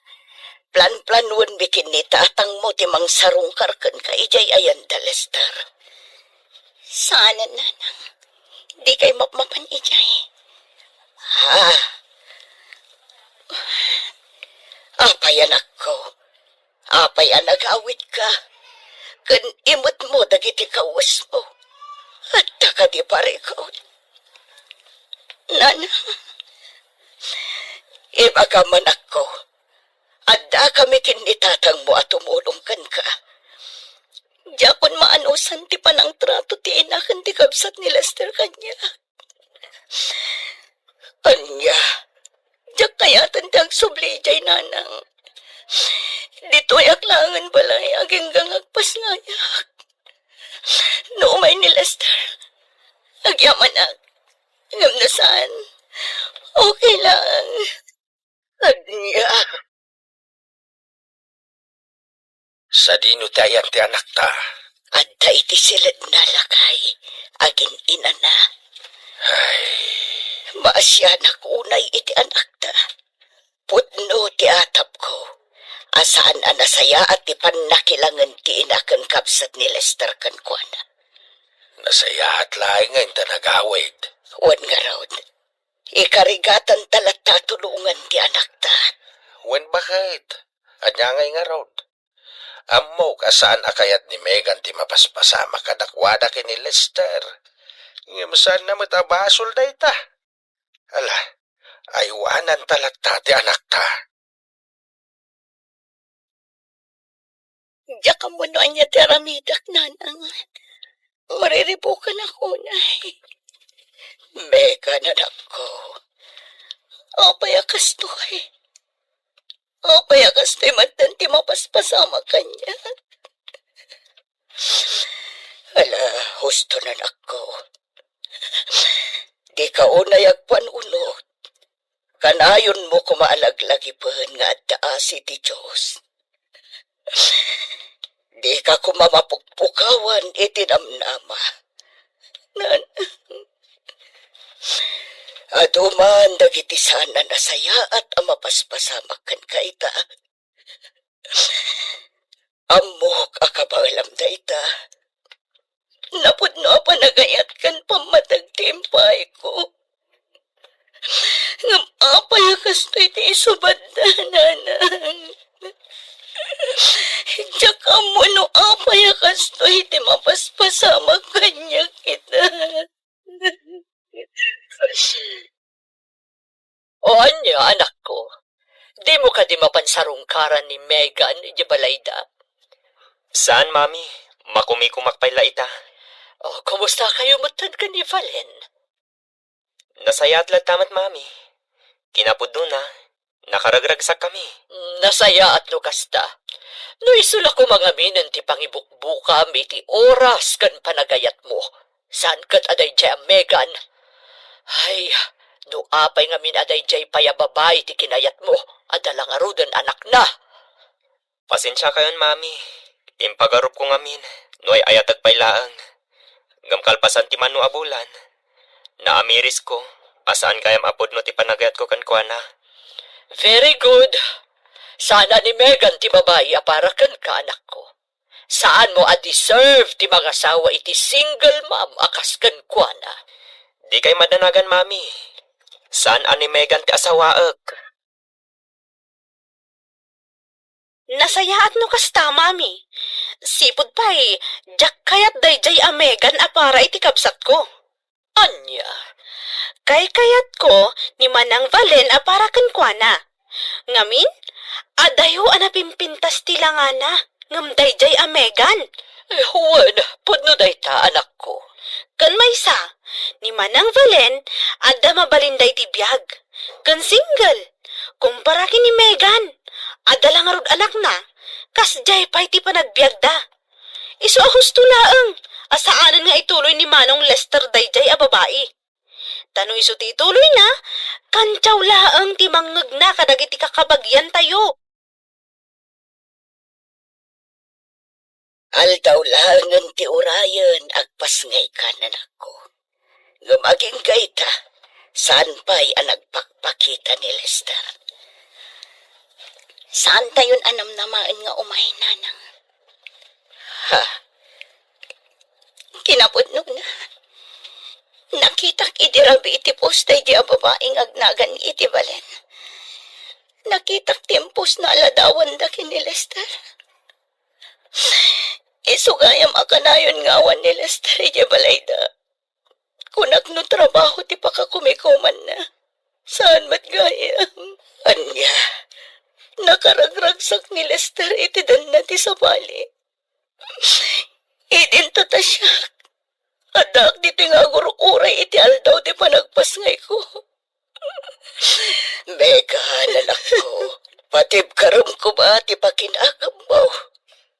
Planplanuenmi ken ni tatangmo ti mangsarungkar kenka idiay ayan da Lester. Saanen, Nanang. Dikay mapmapan idiay. Ah. Apay, anakko? Apay a nagawidka? Ken imetmo dagiti kawesmo. Adda kadi parikut? Nanang, ibagam, anakko, addakami ken ni tatangmo a tumulong kenka. Diakon maanusan ti panangtrato ti ina ken ti kabsat ni Lester kaniak. Ania, diak kayaten ti agsubli idiay, Nanang. Ditoyak laengen balay agingga nga agpasngayak. No umay ni Lester, agyamanak. Ngem no saan, okay lang. Ania? Sadino ti ayan ti anakta? Adda iti siledna, lakay, agin-inana. Ay. Maasianak unay iti anakta. Pudno ti atapko a saan a nasayaat ti pannakilangen ti ina ken kabsat ni Lester kenkuana. Nasayaat laeng nga inta nagawid. Wen ngarud, ikarigatanta latta a tulongen ti anakta. Wen baket? Ania ngay ngarud? Ammok a saan a kayat ni Megan ti mapaspasamak kadakuada ken ni Lester. Ngem saanna met a basol dayta. Ala, aywananta latta ti anakta. Diak ammo no ania ti aramidak, Nanang. Mariribukanak unay. Megan, anakko. Apay a kastoy? Apay a kastoy met ti mapaspasamak kaniak? Ala, husto, anakko. Dika unay agpanunot. Kanayonmo koma a laglagipen nga adda asi ti Dios. Dika koma mapukpukawan iti namnama. Nan-, adu man dagiti saan a nasayaat a mapaspasamak kenka ita. Ammok a kabaelam dayta. Napudno a panagayat ken pammateg ti impayko. Ngem apay a kastoy ti isubadda, nanang? Diak ammo no apay a kastoy ti mapaspasamak kaniak ita. O ania, anakko? Dimo kadi mapan sarungkaran ni Megan idiay balayda? Saan, Mami. Makumikumak pay la ita. O, kumusta kayo metten ken ni Valen? Nasayaat latta met, Mami. Kinapudnona, nakaragragsakkami. Nasayaat no kasta. No isu la koma ngaminen ti pangibukbukam iti oras ken panagayatmo, saan ket a daydiay a Megan. Ay, no apay ngamin a daydiay pay a babai ti kinayatmo, adda la ngaruden anakna. Pasensiakayon, Mami. Impagarupko ngamin no ay-ayatek pay laeng. Ngem kalpasan ti mano a bulan, naamirisko a saan gayam a pudno ti panagayatko kenkuana. Very good. Saan a ni Megan ti babai a para kenka, anakko. Saanmo a deserve ti mangasawa iti single mom a kas kenkuana. Dikay madanagan, Mami. Saan a ni Megan ti asawaek. Nasayaat no kasta, Mami. Sipud pay, diak kayat daydiay a Megan a para iti kabsatko. Ania? Kaykayatko ni Manang Valen a para kenkuana. Ngamin, adayo a napimpintas ti langana, ngem daydiay a Megan. Eh, wen, pudno dayta, anakko. Ken maysa, ni Manang Valen, adda mabalinda iti biag. Ken single. Kumpara ken ni Megan, adda la ngarud anakna, kasdiay pay ti panagbiagda. Isu a husto laeng a saanen nga ituloy ni Manong Lester daydiay a babai. Ta no isu ti ituloyna, kantiaw laeng ti mangngegna kadagiti kakabagiantayo. Aldaw laengen ti urayen, agpasngayka, anakko. Ngem agingga ita, saan pay a nagpakpakita ni Lester. Saantayon a namnamaen nga umay, nanang. Ha? Kinapudnona, nakitak idi rabii ti post daydi a babai nga agnagan iti balen. Nakitak ti imposna a ladawanda ken ni Lester. Isu gayam a kanayon nga awan ni Lester idiay balayda. Kunak no trabaho ti pakakumikumanna. Saan met gayam. Ania, nakaragragsak ni Lester iti danna ti sabali. Idinto ta siak, addaak ditoy nga agur-uray iti aldaw ti panagpasngayko. Megan, anakko, patibkarem koma ti pakinakammo.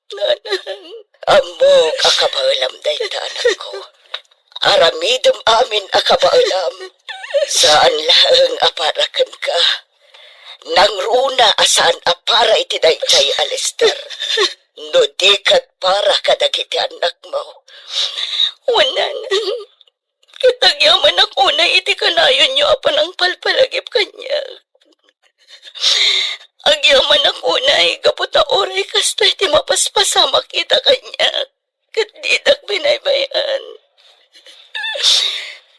Nanang. Ammok a kabaelam dayta, anakko. Aramidem amin a kabaelam. Saan laeng a para kenka. Nangruna a saan a para iti daydiay a Lester. No di ket para kadagiti annakmo. Wen, nanang. Ket agyamanak unay iti kanayonyo a panangpalpalagip kaniak. Agyamanak unay gapu ta uray kastoy ti mapaspasamak ita kaniak, ket didak binaybay-an.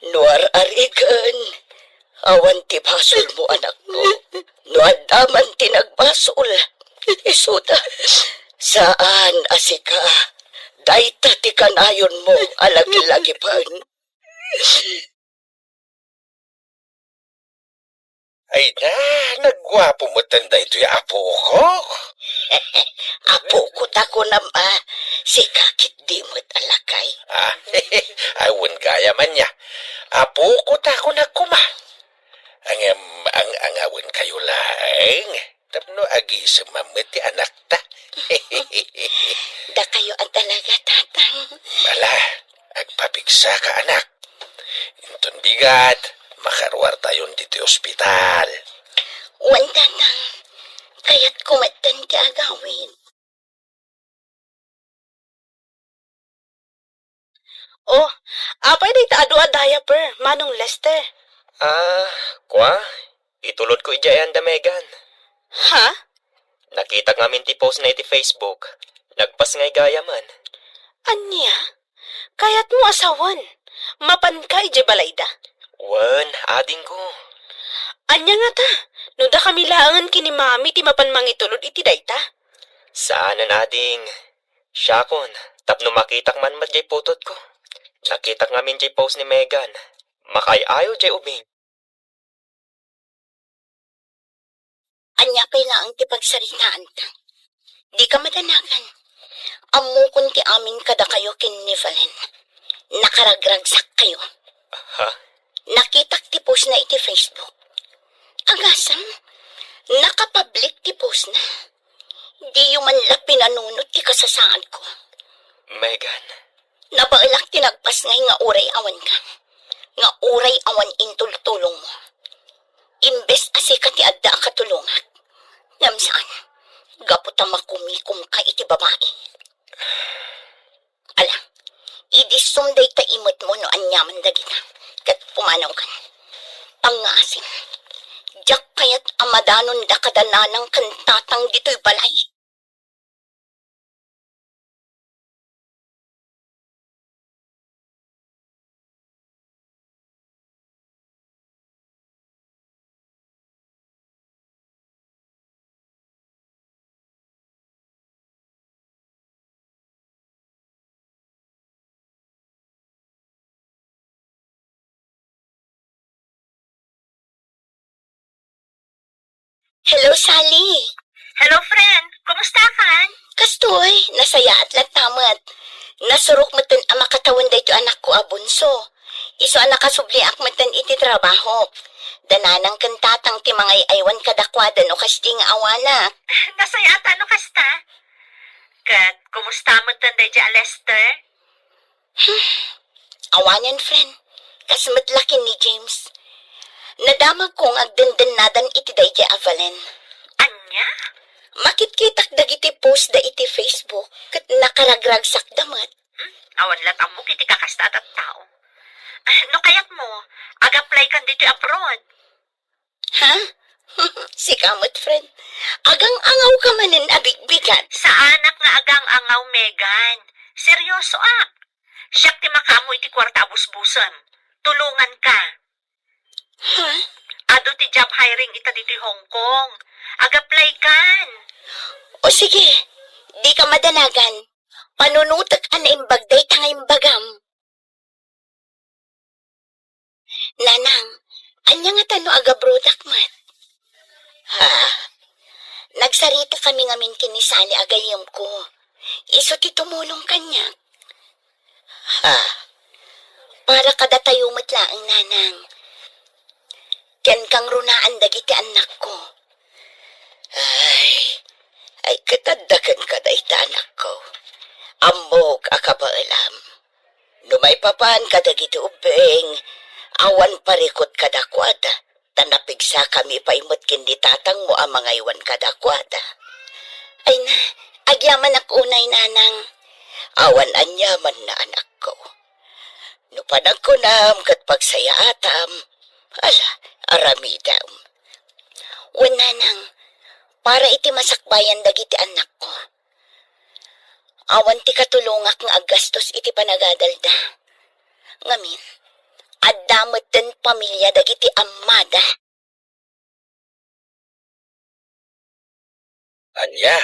No ar-arigen, awan ti basolmo, anakko. No adda man ti nagbasol, isuda. Saan a sika, dayta ti kanayonmo a lagilagipen. Ay na, nagguapo met daytoy a apoko. Apoko ta kunam a, sika ketdi met a lakay. Ah, awan gayam ania. Apoko ta kunak koma. Ngem, ang-angawen kayo laeng. Tapno agisem met ti anakta. Dakayo a talaga, Tatang. Ala, agpapigsaka, anak. Inton bigat, makaruartayon ditoy ospital. Wen, Tatang. Kayatko met ti agawid. Oh, apay dayta adu a diaper, Manong Lester? Ah, kua? Itulodko idiay anda, Megan. Ha? Nakitak ngamin ti post na iti Facebook. Nagpasngay gayam. Ania? Kayatmo a sawen? Mapanka idiay balayda? Wen, adingko. Ania ngata? No dakami laengen ken ni Mami ti mapan mangitulod iti dayta? Saanen, ading. Siakon, tapno makitak man met diay putotko. Nakitak ngamin diay post ni Megan. Makaay-ayo diay ubing. Ania pay laeng ti pagsaritaanta? Dika madanagan. Ammokon ti amin kadakayo ken ni Valen. Nakaragragsakkayo. Ha? Nakitak ti post na iti Facebook. Agasem, nakapublic ti post na. Diyo man la pinanunot ti kasasaadko. Megan. Nabaelak ti nagpasngay nga uray awanka. Nga uray awan intultulongmo. Imbes a sika ti adda a katulongak. Ngem saan, gapu ta makumikomka iti babai. Ala, idissum dayta imetmo no aniaman dagita, ket pumanawkan. Pangngaasim, diak kayat a madanonda kada nanang ken tatang ditoy balay. Hello, Sally. Hello, friend. Kumusta kan? Kastoy, nasayaat latta met. Nasurok metten a makatawen daytoy anakko a bunso. Isu a nakasubliak metten iti trabahok. Da nanang ken tatang ti mangay-aywan kadakuada no kasdi nga awanak. Nasayaat no kasta. Ket kumusta metten daydiay a Lester? Awanen, friend. Kas met la ken ni James. Nadamagko nga agdendennadan iti daydiay a Valen. Ania? Makitkitak dagiti post da iti Facebook ket nakaragragsakda met. Hmm? Awan lat ammok iti kakasta a tattao. Ah, no kayatmo, ag-apply kan ditoy abroad. Ha? Sika met, friend. Agang-angaw ka manen a bigbigat. Saanak nga agang-angaw, Megan. Seryosoak. Siak ti makaammo iti kuarta a busbusem. Tulonganka. Ha? Adu ti job hiring ita ditoy Hong Kong. Ag-apply kan. O sige, dika madanagan. Panunotek a naimbag dayta nga imbagam. Nanang, ania ngata no agabrodak met? Ha? Nagsaritakami ngamin ken ni Sally a gayyemko. Isu ti tumulong kaniak. Ha? Para kadatayo met laeng, Nanang. Ken kangrunaan dagiti annakko. Ay, ay, ket adda kenka dayta, anakko. Ammok a kabaelam. No maipapan kadagiti ubbing, awan parikut kadakuada, ta napigsakami pay met ken ni tatangmo a mangaywan kadakuada. Ay na, agyamanak unay, Nanang. Awan aniamanna, anakko. No panagkunam ket pagsayaatam, ala, aramidem. Wen, Nanang, para iti masakbayan dagiti annakko. Awan ti katulongak nga aggastos iti panagadalda. Ngamin, adda metten pamilia dagiti ammada. Ania?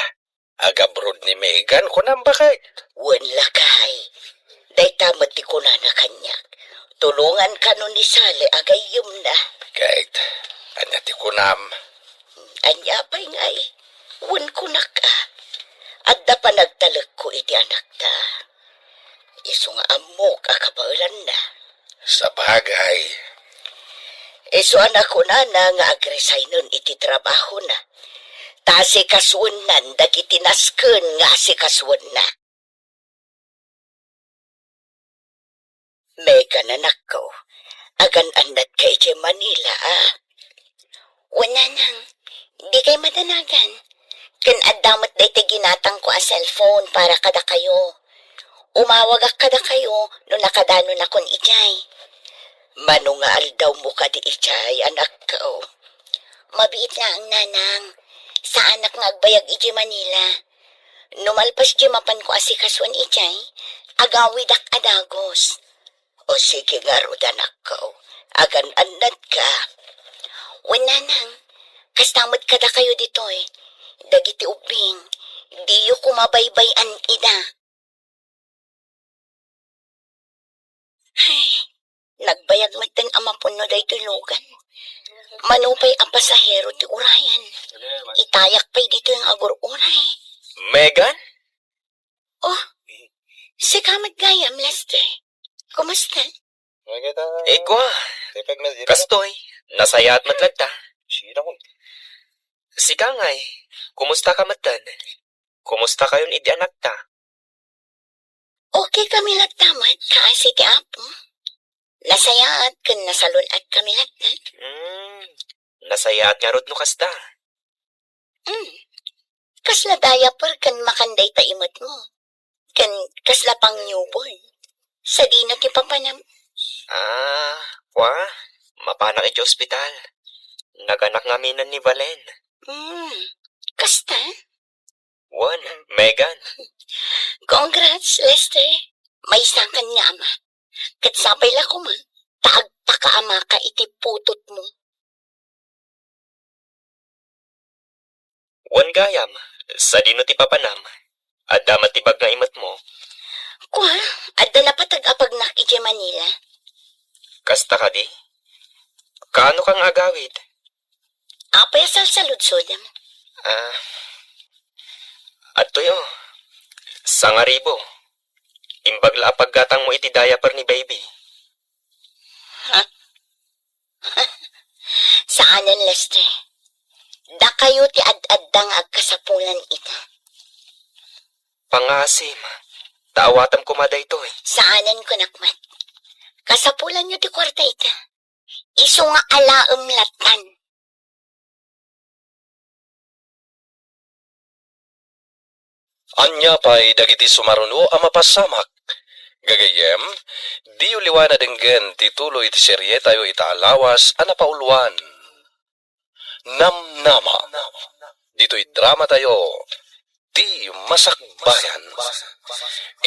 Agabroad ni Megan, kunam, baket? Wen, lakay. Dayta met ti kunana kaniak. Tulongan kano ni Sally a gayyemna. Ket, ania ti kunam? Ania pay ngay? Wen, kunak a. Adda panagtalekko iti anakta. Isu nga ammok a kabaelanna. Sabagay. Isu a nakunana nga agresignen iti trabahona. Ta asikasuennan dagiti nasken nga asikasuenna. Megan, anakko, agan-annadka idiay Manila, a? Wen, nanang, dikay madanagan. Ken adda met daytoy ginatangko a cellphone para kadakayo. Umawagak kadakayo no nakadanonakon idiay. Mano nga aldawmo kadi idiay, anakko? Mabiit laeng, nanang. Saanak nga agbayag idiay Manila. No malpas diay mapanko asikasuen idiay, agawidak a dagus. O sige ngarud, anakko, agan-annadka. Wen, nanang, kasta met kadakayo ditoy. Dagiti ubbing, diyo koma baybay-an ida. Ay, nagbayag metten a mapunno daytoy lugan. Mano pay a pasahero ti urayan. Itayak pay ditoy nga agur-uray. Megan? Oh, sika met gayam, Lester. Kumusta? Igwa. Kastoy, nasayaat met latta. Sika ngay, kumusta ka metten? Kumusta kayon idi anakta? Okay kami latta met, kaasi ti Apo. Nasayaat ken nasalun-at kami latta. Hmm, nasayaat ngarud no kasta. Hmm. Kasla diaper ken makan dayta imetmo. Ken kasla pang newborn. Sadino ti papanam? Ah, kwa? Mapanak iti ospital. Naganak ngamin ni Valen. Hmm. Kasta? Wen, Megan. Congrats, Lester. Maysakan nga ama. Ket sapay la koma, ta agpakaamaka iti putotmo. Wen gayam, sadino ti papanam? Adda met ti bag nga imetmo? Kua, adda napateg a pagnak idiay Manila. Kasta kadi? Kaano ka nga agawid? Apay a salsaludsodem? Ah, adtoy, o. Sangaribo. Imbag la a paggatangmo iti diaper ni baby. Ha? Saanen, Lester. Dakayo ti ad-adda nga agkasapulan ita. Pangaasim, ta awatem koma daytoy. Saanen, kunak met. Kasapulanyo ti kuarta ita. Isu nga alaem lattan. Ania pay dagiti sumaruno a mapasamak? Gagayyem, diyo liwan a denggen ti tuloy ti serietayo ita a lawas a napauluan, Namnama. Ditoy dramatayo, Ti Masakbayan.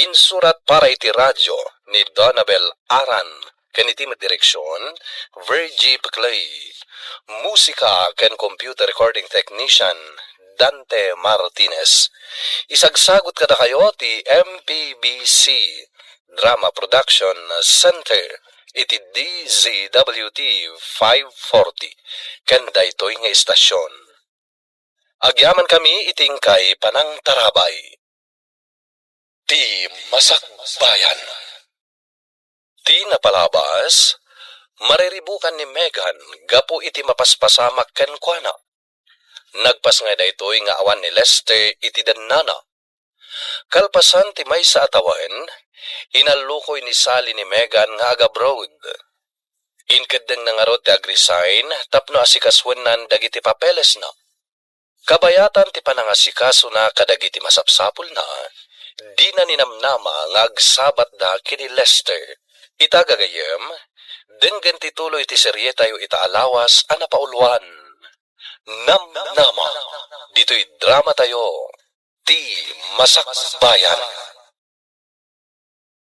Insurat para iti radio ni Donabel Aran, ken iti met direksion, Virgie Peclay. Musika ken computer recording technician, Dante Martinez. Isagsagut kadakayo ti M P B C Drama Production Center iti D Z W T five forty ken daytoy nga istasyon. Agyamankami iti inkay panangtarabay. Ti Masakbayan. Ti napalabas, mariribukan ni Megan gapu iti mapaspasamak kenkuana. Nagpas ngay daytoy nga awan ni Lester iti dennana. Kalpasan ti maysa a tawen, inallukoy ni Sally ni Megan nga agabroad. Inkeddengna ngarud ti agresign tapno asikasuennan dagiti papelesna. Kabayatan ti panangasikasona kadagiti masapsapulna, dina ninamnama nga agsabatda ken ni Lester. Ita gagayyem, denggen ti tuloy ti serietayo ita a lawas a napauluan, Namnama, ditoy dramatayo, Ti Masakbayan.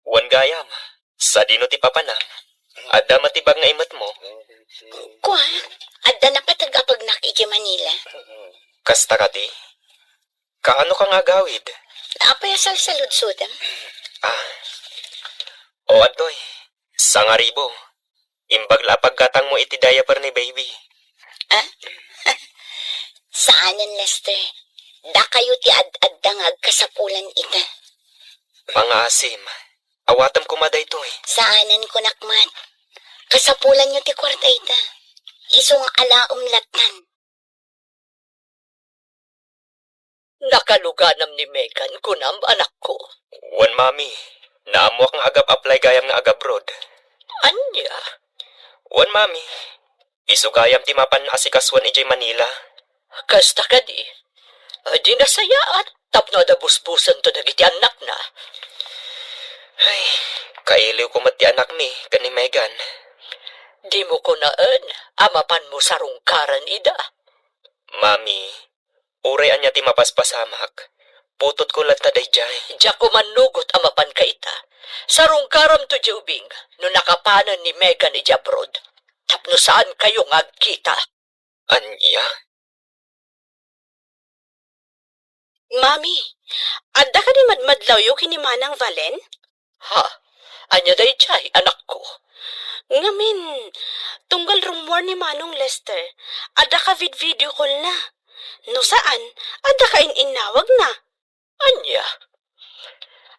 Wen gayam, sadino ti papanam? Adda met ti bag nga imetmo? Kua, adda napateg a pagnak idiay Manila. Kasta kadi? Kaano ka nga agawid? Apay a salsaludsodem? Ah. O, adtoy. Sangaribo. Imbag la a paggatangmo iti diaper ni baby. Ah? Saanen, Lester. Dakayo ti ad-adda nga agkasapulan ita. Pangaasim. Awatem koma daytoy. Saanen, kunak met. Kasapulanyo ti kuarta ita. Isu nga alaem lattan. Nakaluganam ni Megan, kunam, anakko? Wen, Mami. Naammoak nga agap-apply gayam nga agabroad. Ania? Wen, Mami. Isu gayam ti mapan asikasuan idiay Manila. Kasta kadi. Di nasayaat tapno adda busbusanto dagiti annakna. Ay, kailiwko met ti anakmi ken ni Megan. Dimo kunaen a mapanmo sarungkaran ida. Mami, uray ania ti mapaspasamak, putotko latta daydiay. Diak umannugot a mapanka ita. Sarungkaramto diay ubing no nakapanen ni Megan idiay abroad. Tapno saankayo nga agkita. Ania? Mami, adda kadi madmadlawyo ken ni Manang Valen? Ha? Ania daydiay, anakko? Ngamin, tunggal rummuar ni Manong Lester, adda ka vid-video call na. No saan, adda ka in-innawag na. Ania?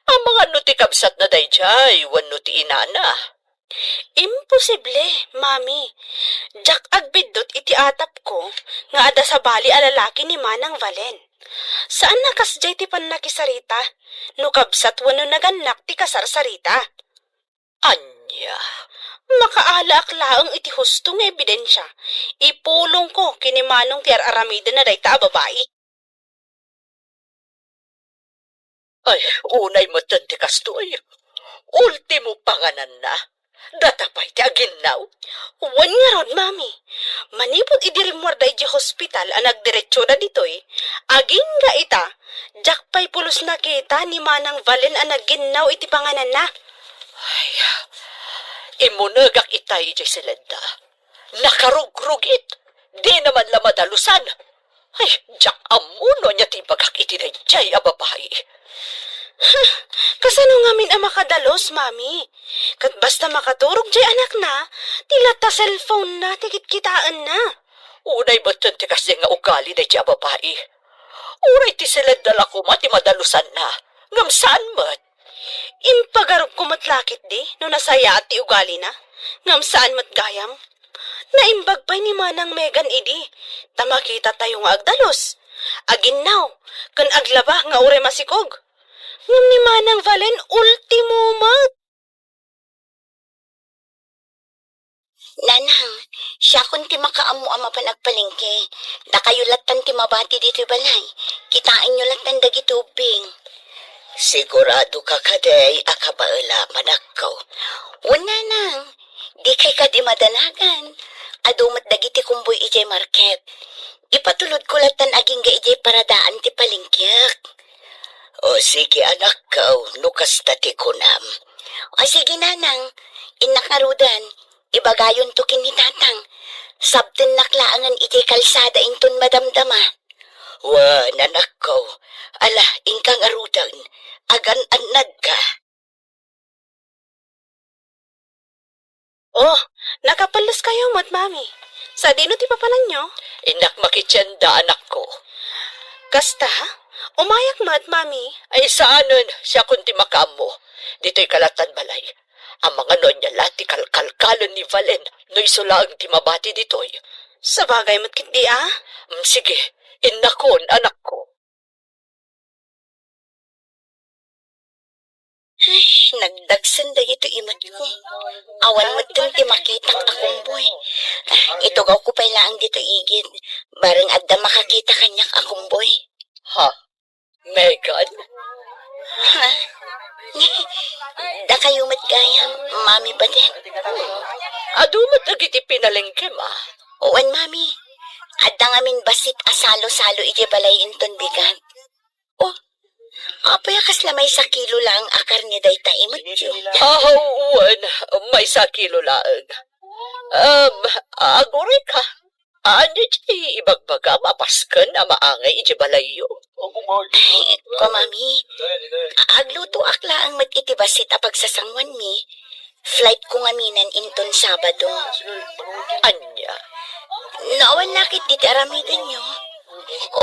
Amangan no ti kabsatna daydiay wenno ti inana? Imposible, Mami. Diak agbiddut iti atapko nga adda sabali a lalaki ni Manang Valen. Saan a kasdiay ti pannakisarita no kabsat wenno nagannak ti kasarsarita. Ania? Makaalaak laeng iti husto nga ebidensia. Ipulongko ken ni Manong ti ar-aramidenna dayta a babai. Ay, unay metten ti kastoy. Ultimo pangananna. Data pay ti aginnaw. Wen ngarud, Mami. Manipud idi rimmuarda idiay hospital a nagdiretsoda ditoy, agingga ita, diak pay pulos nakita ni Manang Valen a nagginnaw iti pangananna. Ay, immunegak itay idiay seledda. Nakarugrugit. Dina man la madalusan. Ay, diak ammo no ania ti ibagak iti daydiay a babai. Huh, kasano ngamin a makadalus, Mami? Ket basta makaturog diay anakna, ti latta cellphone-na ti kitkitaenna. Unay metten ti kasdiay nga ugali daydiay a babai. Uray ti seledda la koma ti madalusanna, ngem saan met. Impagarupko met la ketdi no nasayaat ti ugalina, ngem saan met gayam. Naimbag pay ni Manang Megan idi, ta makitatayo nga agdalus, aginnaw, ken aglaba nga uray masikog. Ngem ni Manang Valen, ultimo met. Nanang, siakon ti makaammo a mapan agpalengke. Dakayo lattan ti mabati ditoy balay. Kitaenyo lattan dagiti ubbing. Sigurado ka kadi a kabaela, manakko? Wen, Nanang, dikay kadi madanagan. Adu met dagiti kumboy idiay market. Ipatulodko lattan agingga idiay paradaan ti palengkeak. O sige, anakko, no kasta ti kunam. O sige, Nanang, innak ngaruden, ibagayonto ken ni Tatang. Sabtennak laengen idiay kalsada inton madamdama. Wen, anakko, ala, inka ngaruden, agan-annadka. Oh, nakapelleskayo met, Mami. Sadino ti papananyo? Innak makitienda, anakko. Kasta? Umayak met, Mami. Ay, saanen, siakon ti makaammo. Ditoy ka lattan balay. Amangan no ania la ti kalkalkalen ni Valen no isu laeng ti mabati ditoy. Sabagay met ketdi, a? Mm, sige, innakon, anakko. Ay, nagdagsen dagitoy imatko. Awan metten ti makitak a kumboy. Ah, itugawko pay laeng ditoy igid. Bareng adda makakita kaniak a kumboy. Ha? Megan? Ha? Dakayo met gayam, Mami Badet? Hmm. Adu met dagiti pinalengkem, a? Wen, Mami. Adda ngamin bassit a salo-salo idiay balay inton bigat. Oh, apay a kasla maysa kilo laeng a karne dayta imatyo? Ah, wen, maysa kilo laeng. Um, aguray ka. Ania ti ibagbagam a pasken a maangay idiay balayyo? Ay, ko, Mami, aglutoak laeng met iti bassit a pagsasanguanmi. Flight ko ngaminen inton Sabado. Ania? No awan la ketdi ti aramidenyo,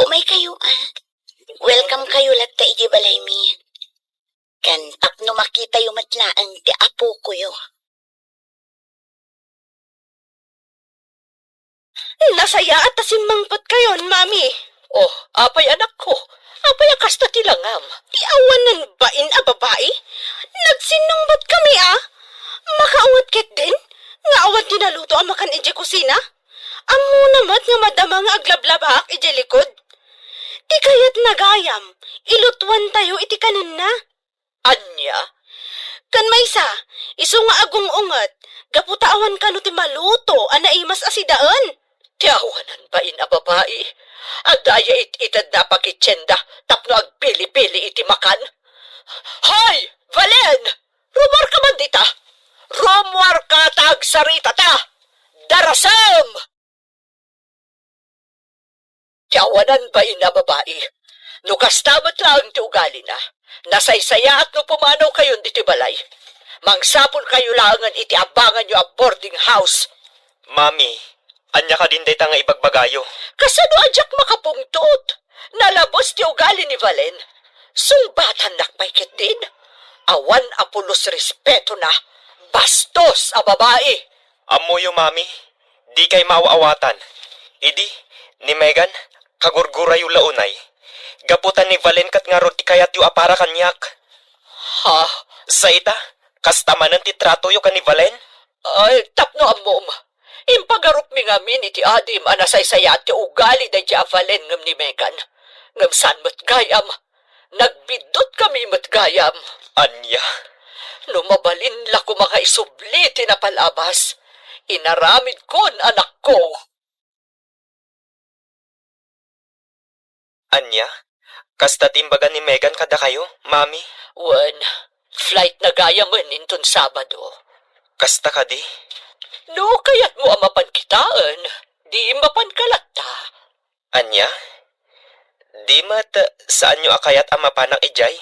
umaykayo, a. Welcome kayo latta idiay balaymi. Ken tapno makitayo met laeng ti apokoyo. Nasayaat ta simmangpetkayon, Mami. Oh, apay, anakko? Apay a kasta ti langam? Ti awanan bain a babai? Nagsinnungbat kami a. Makaunget ketdin? Nga awan ti naluto a makan idiay kusina? Ammona met nga madama nga aglablabak idiay likod. Ti kayatna gayam, ilutuantayo iti kanenna. Ania? Ken maysa, isu nga agung-unget, gapu ta awan kano ti maluto a naimas a sidaen. Ti awanan bain a babai, adda aya it-itedna a pakitienda tapno agpili-pili iti makan? Hoy, Valen! Rumuarka man dita! Rumuarka ta agsaritata! Darasem! Ti awanan bain a babai. No kasta met laeng ti ugalina, nasaysayaat no pumanawkayon ditoy balay. Mangsapulkayo laengen iti abanganyo a boarding house. Mami, ania kadin dayta nga ibagbagayo? Kasano a diak makapungtot? Nalabes ti ugali ni Valen. Sungbatannak pay ketdin. Awan a pulos respetona. Bastos a babai! Ammoyo, Mami. Dikay maaw-awatan. Idi, ni Megan, kagurgurayo la unay. Gapu ta ni Valen ket ngarud ti kayatyo a para kaniak. Ha? Sa ita, kasta manen ti tratoyo ken ni Valen? Ay, tapno ammom. Impagarupmi ngamin iti adim a nasaysayaat ti ugali daydiay a Valen ngem ni Megan. Ngem saan met gayam. Nagbiddutkami met gayam. Ania? No mabalin la koma nga isubli ti napalabas, inaramidkon, anakko. Ania? Kasta ti imbaga ni Megan kadakayo, Mami? Wen, flight na gayamen inton Sabado. Kasta kadi? No kayatmo a mapan kitaen, di mapanka latta. Ania? Di met saanyo a kayat a mapanak idiay?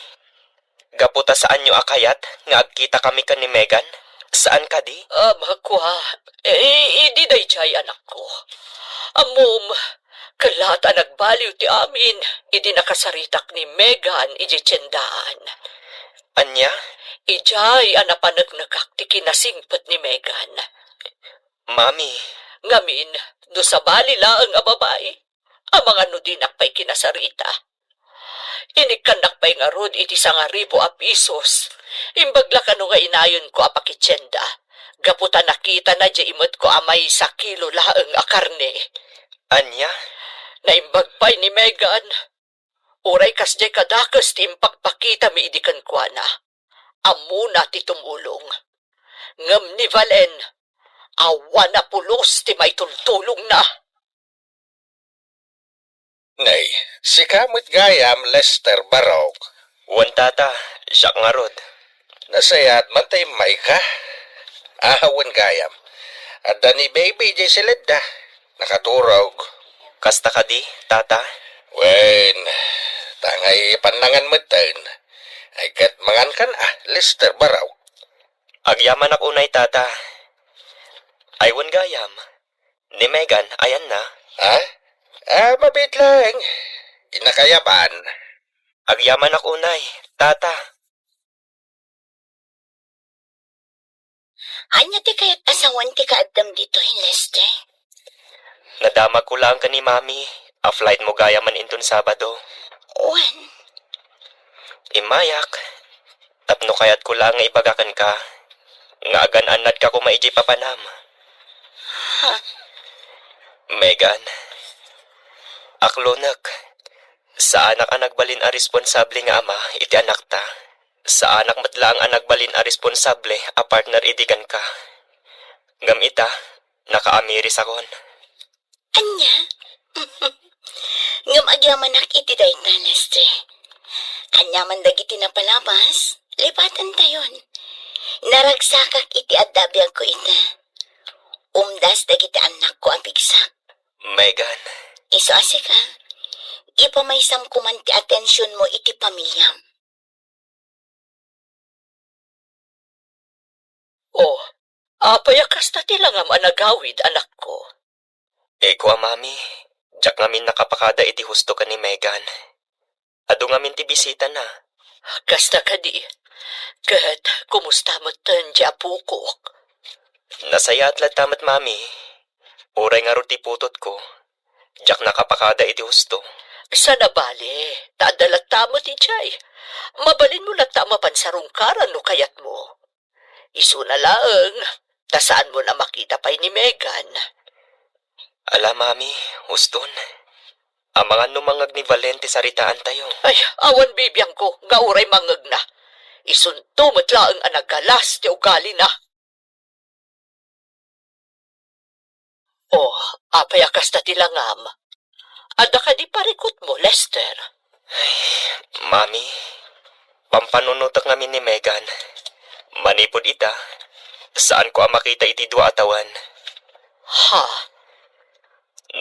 Gapu ta saanyo a kayat nga agkitakami ken ni Megan? Saan kadi? Ah, makua. Eh, idi daydiay, anakko. Ammom, ket laat a nagbaliw ti amin idi nakasaritak ni Megan idiay tiendaan. Ania? Idiay a napaneknekak ti kinasingpet ni Megan. Mami. Ngamin, no sabali laeng a babai, amangan no dinak pay kinasarita. Inikkannak pay ngarud iti sangaribu a pisos. Imbag la kano nga inayonko a pakitienda, gapu ta nakitana diay imetko a maysa kilo laeng a karne. Ania? Naimbag pay ni Megan. Uray kasdiay kadakes ti impakpakitami idi kenkuana. Ammona ti tumulong. Ngem ni Valen, awan a pulos ti maitultulongna. Nay, sika met gayam, Lester Barok. Wen, tata, siak ngarud. Nasayaat man ta immayka. Ahawen gayam. Adda ni baby jay siledda. Nakaturog. Kasta kadi, tata? Wen, tangay pannangan metten. Ay ket mangankan a, Lester Barok. Agyamanak unay, tata. Ay wen gayam. Ni Megan, ayanna? Ha? Ah, mabiit laeng. Innak ayaban. Agyamanak unay, tata. Ania ti kayat a sawen ti kaaddem ditoy, Lester? Nadamagko laeng ken ni Mami a flight mo gayamen inton Sabado. Wen? Immayak. Tapno kayatko laeng nga ibaga kenka nga agan-annadka koma idiay papanam. Ha? Megan, aklonek, saanak a nagbalin a responsable nga ama iti anakta. Saanak met laeng a nagbalin a responsable a partner idi kenka. Ngem ita, nakaamirisakon. Ania? Ngem agyamanak iti dayta, Lester. Aniaman dagiti napalabas, lipatantayon. Naragsakak iti adda a biagko ita. Umdas dagiti annakko a pigsak. Megan. Isu a sika, ipamaysam koman ti atensionmo iti pamiliam. Oh, apay a kasta ti langam a nagawid, anakko? Iko a, Mami, diak ngamin nakapakada iti husto ken ni Megan. Adu ngamin ti bisitana. Kasta kadi. Ket kumusta metten ti apokok? Nasayaat latta met, Mami. Uray ngarud ti putotko, diak nakapakada iti husto. Saan a bale, ta adda latta met idiay. Mabalinmo latta a mapan sarungkaran no kayatmo. Isuna laeng, ta saanmon a makita pay ni Megan. Ala, Mami, uston. Amangan no mangngeg ni Valen ti saritaantayo. Ay, awan bibiangko, nga uray mangngegna. Isunto met laeng a nagalas ti ugalina. Oh, apay a kasta ti langam? Adda kadi parikutmo, Lester? Ay, Mami, pampanunotek ngamin ni Megan. Manipud ita, saanko a makita iti dua a tawen. Ha?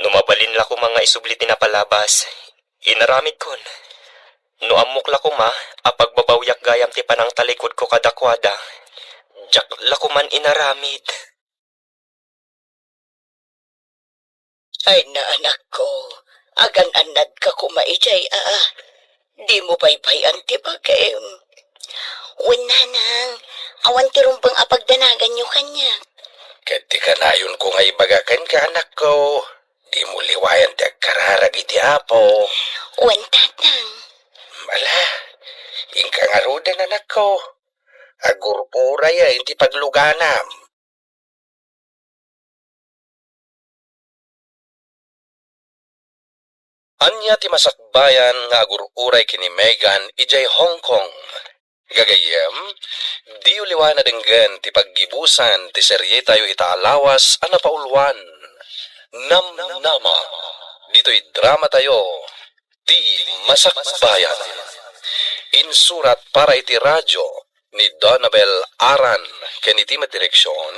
No mabalin la koma nga isubli ti napalabas, inaramidkon. No ammok la koma a pagbabawiak gayam ti panangtalikudko kadakuada, diak la koman inaramid. Ay na, anakko, agan-annadka koma idiay, a, a. Dimo baybay-an ti bagim. Wen, nanang, awan ti rumbeng a pagdanaganyo kaniak. Ket ti kanayonko nga ibaga kenka, anakko, dimo liwayan ti agkararag iti Apo. Wen, tatang. Ala, inka ngaruden, anakko. Agur-urayen ti pagluganam. Ania ti masakbayan nga agur-uray ken ni Megan idiay Hong Kong? Gagayyem, diyo liwayan a denggen ti paggibusan ti serietayo ita a lawas a napauluan, Namnama, ditoy dramatayo, Ti Masakbayan. Insurat para iti radio ni Donabel Aran ken iti met direksion,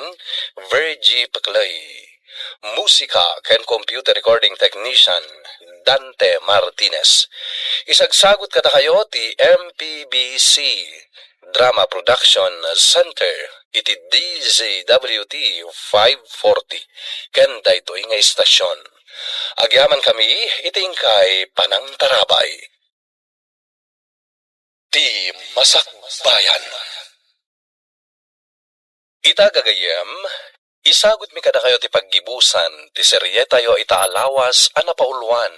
Virgie Peclay. Musika ken computer recording technician, Dante Martinez. Isagsagut kadakayo ti M P B C Drama Production Center iti D Z W T five forty ken daytoy nga istasion. Agyamankami iti inkay panangtarabay. Ti Masakbayan. Ita, gagayyem, isagutmi kadakayo ti paggibusan ti serietayo ita a lawas a napauluan,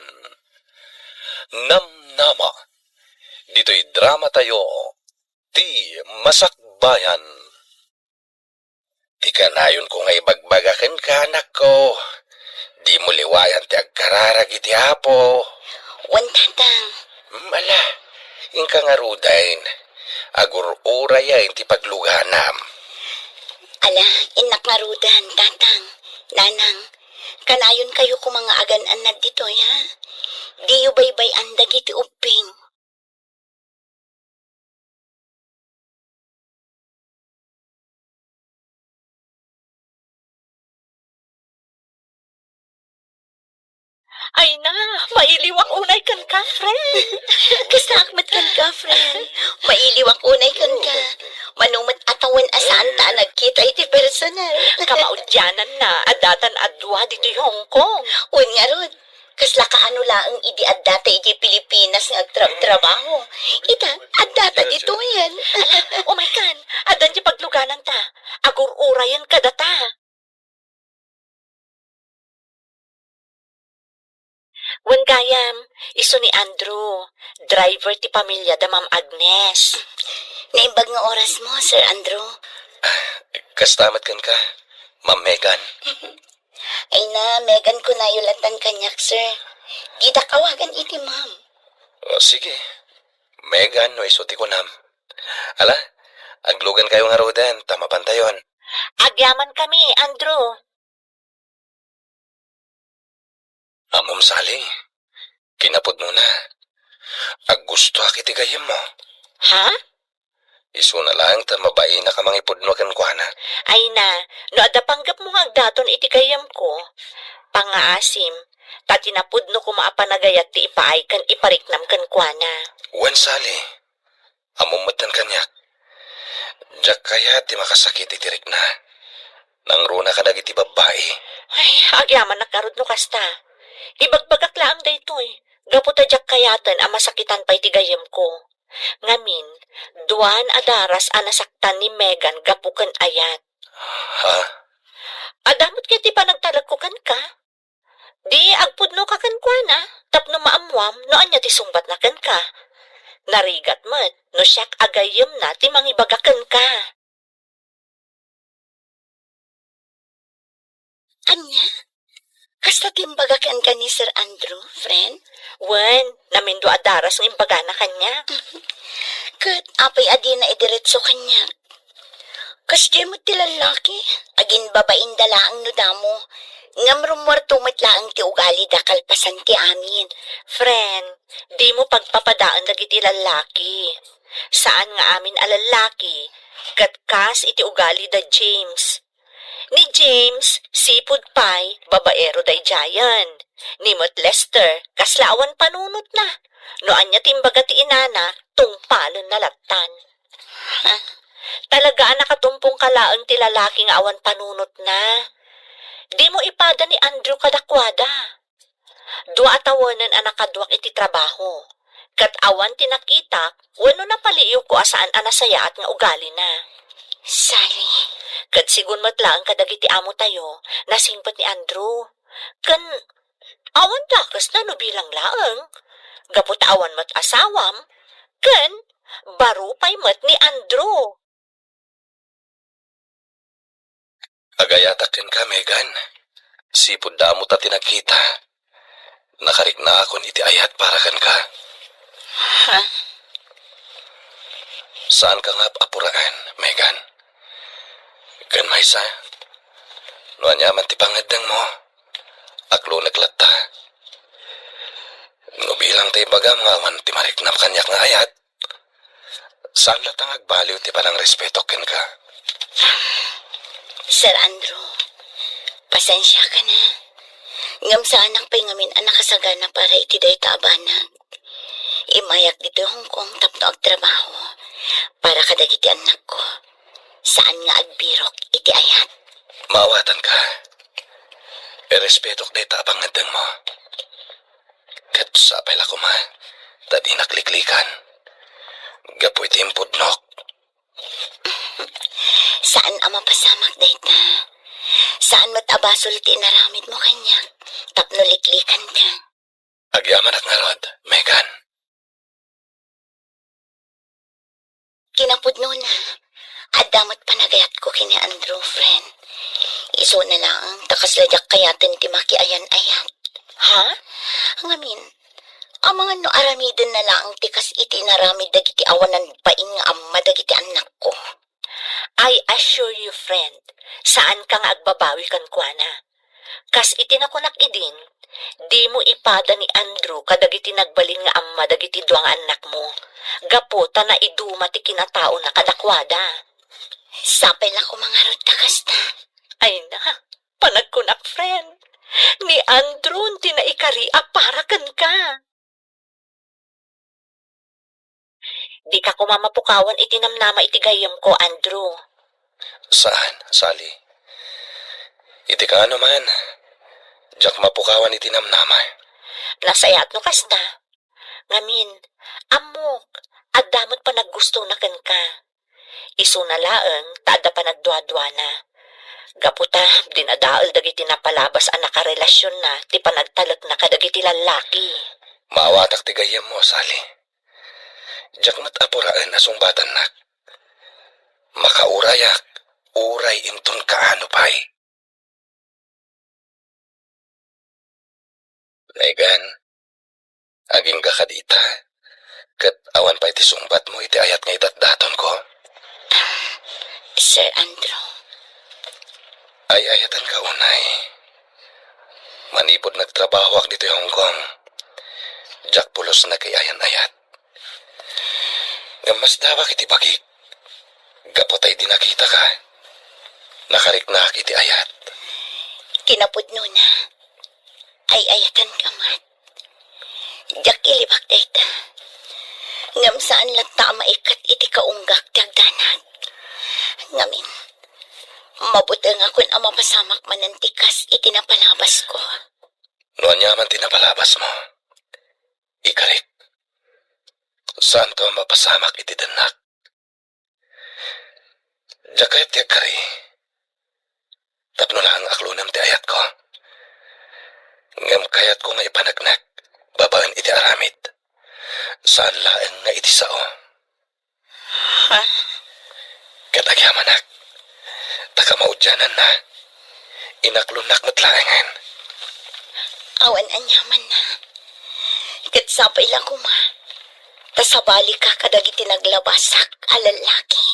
Namnama. Ditoy dramatayo, Ti Masakbayan. Ti kanayonko nga ibagbaga kenka, anakko, dimo liwayan ti agkararag iti Apo. Wen, tatang. Hmm, ala, inka ngaruden. Agur-urayen ti pagluganam. Ala, innak ngaruden, tatang, nanang. Kanayonkayo koma nga agan-annad ditoy, ha? Diyo baybay-an dagiti ubbing. Ay na, mailiwak unay kenka, friend. Kastaak met kenka, friend. Mailiwak unay kenka. Mano met a tawen a saanta a nagkita iti personal. Kamaudiananna, addatan a dua ditoy Hong Kong. Wen ngarud, kasla kaano laeng idi addata idiay Pilipinas nga agtrabtrabaho. Ita, addata ditoyen. Ala, umaykan, addan ti paglugananta. Agur-urayen kadata. Wen gayam, isu ni Andrew, driver ti pamilya da Ma'am Agnes. Naimbag nga oras mo, Sir Andrew. Kasta met kenka, Ma'am Megan. Ay na, Megan kunayo latan kaniak, sir. Didak awagan iti ma'am. O, sige. Megan no isu ti kunam. Ala, aglugankayo ngaruden, ta mapantayon. Agyamankami, Andrew. Ammom, Sally, kinapudnona, aggustoak iti gayyemmo. Ha? Isuna laeng ta mabainak a mangipudno kenkuana. Ay na, no adda panggepmo nga agdaton iti gayyemko, pangngaasim, ta ti napudno koma a panagayat ti ipaay ken ipariknam kenkuana. Wen, Sally, ammom metten kaniak. Diak kayat ti makasakit iti rikna. Nangruna kadagiti babbai. Ay, agyamanak ngarud no kasta. Ibagbagak laeng daytoy, gapu ta diak kayaten a masakitan pay ti gayyemko. Ngamin, duan a daras a nasaktan ni Megan gapu ken ayat. Ha? Adda met kadi ti panagtalekko kenka? Di agpudnoka kenkuana? tapno maammuam no ania ti sungbatna kenka. Narigat met no siak a gayyemna ti mangibaga kenka. Ania? Kasta ti imbaga kenka ni Sir Andrew, friend? Wen, namindua a daras nga imbagana kaniak. Ket apay a dina idiretso kaniak? Kasdiay met ti lallaki, aginbabainda laeng no damo, ngem rummuarto met laeng ti ugalida kalpasan ti amin. Friend, dimo pagpapadaen dagiti lallaki. Saan nga amin a lallaki, ket kas iti ugali da James. Ni James, sipud pay, babaero daydiayen. Ni met Lester, kasla awan panunotna. No ania ti imbaga ti inana, tungpalenna lattan. Ha? Talaga a nakatumpong ka laeng ti lalaki nga awan panunotna. Dimo ipada ni Andrew kadakuada. Dua a tawenen a nakaduak iti trabaho, ket awan ti nakitak wenno napaliiwko a saan a nasayaat nga ugalina. Sally. Ket sigun met laeng kadagiti amotayo, nasingpet ni Andrew. Ken awan dakesna no bilang laeng, gapu ta awan met asawam, ken baro pay met ni Andrew. Agayatak kenka, Megan. Sipud damo ta ti nagkita. Nakariknaakon iti ayat para kenka. Ha? Saanka nga ap-apuraen, Megan. Ken maysa, no aniaman ti pangngeddengmo, aklonek latta. No bilang ta ibagam nga awan ti mariknam kaniak nga ayat, saan latta nga agbaliw ti panangrespetok kenka. Sir Andrew, pasensiaka na. Ngem saanak pay ngamin a nakasagana para iti dayta a banag. Immayak ditoy Hong Kong tapno agtrabaho para kadagiti annakko. Saan nga agbirok iti ayat. Maawatanka. Irespetok dayta a pangngeddengmo. Ket sapay la koma ta dinak liklikan gapu iti impudnok. Saan a mapasamak dayta. Saan met a basol ti inaramidmo kaniak tapno liklikanka. Agyamanak ngarud, Megan. Kinapudnona, adda met panagayatko ken ni Andrew, friend. Isuna laeng ta kasla diak kayaten ti makiayan-ayat. Ha? Ngamin, amangan no aramidenna laeng ti kas iti inaramid dagiti awanan bain nga amma dagiti annakko. I assure you, friend, saanka nga agbabawi kenkuana. Kas iti nakunak idin, dimo ipada ni Andrew kadagiti nagbalin nga amma dagiti dua nga annakmo, gapu ta naiduma ti kinataona kadakuada. Sapay la koma ngarud ta kasta. Ay na, panagkunak, friend. Ni Andrew ti naikari a para kenka. Dika koma mapukawan iti namnama iti gayyemko, Andrew. Saan, Sally. Iti kaano man, diak mapukawan iti namnama. Nasayaat no kasta. Ngamin, ammok, adda met panaggustona kenka. Isuna laeng ta adda panagduaduana. Gapu ta, dinadael dagiti napalabas a nakarelasionna ti panagtalekna kadagiti lallaki. Maawatak ti gayyemmo, Sally. Diak met apuraen a sungbatannak. Makaurayak, uray inton kaano pay. Megan, agingga kadi ita, ket awan pay ti sungbatmo iti ayat nga idatdatonko? Sir Andrew. Ay-ayatanka unay. Manipud nagtrabahoak ditoy Hong Kong, diak pulos nakaay-ayan-ayat. Ngem masdawak iti bagik. Gapu ta idi nakitaka, nakariknaak iti ayat. Kinapudnona, ay-ayatanka met. Diak ilibak dayta. Ngem saan latta a maikkat iti kaunggak ti agdanag. Ngamin, mabutengakon a mapasamak manen ti kas iti napalabasko. No aniaman ti napalabasmo, ikarik. Saanto a mapasamak iti dennak. Diak kayat ti agkari. Tapno laeng aklonem ti ayatko. Ngem kayatko nga ipaneknek, iti aramid. Saan laeng nga iti sao. Ha? Ket agyamanak, ta kamaudiananna, inaklonnak met laengen. Awan aniamanna. Ket sapay la koma, ta sabalika kadagiti naglabasak a lallaki.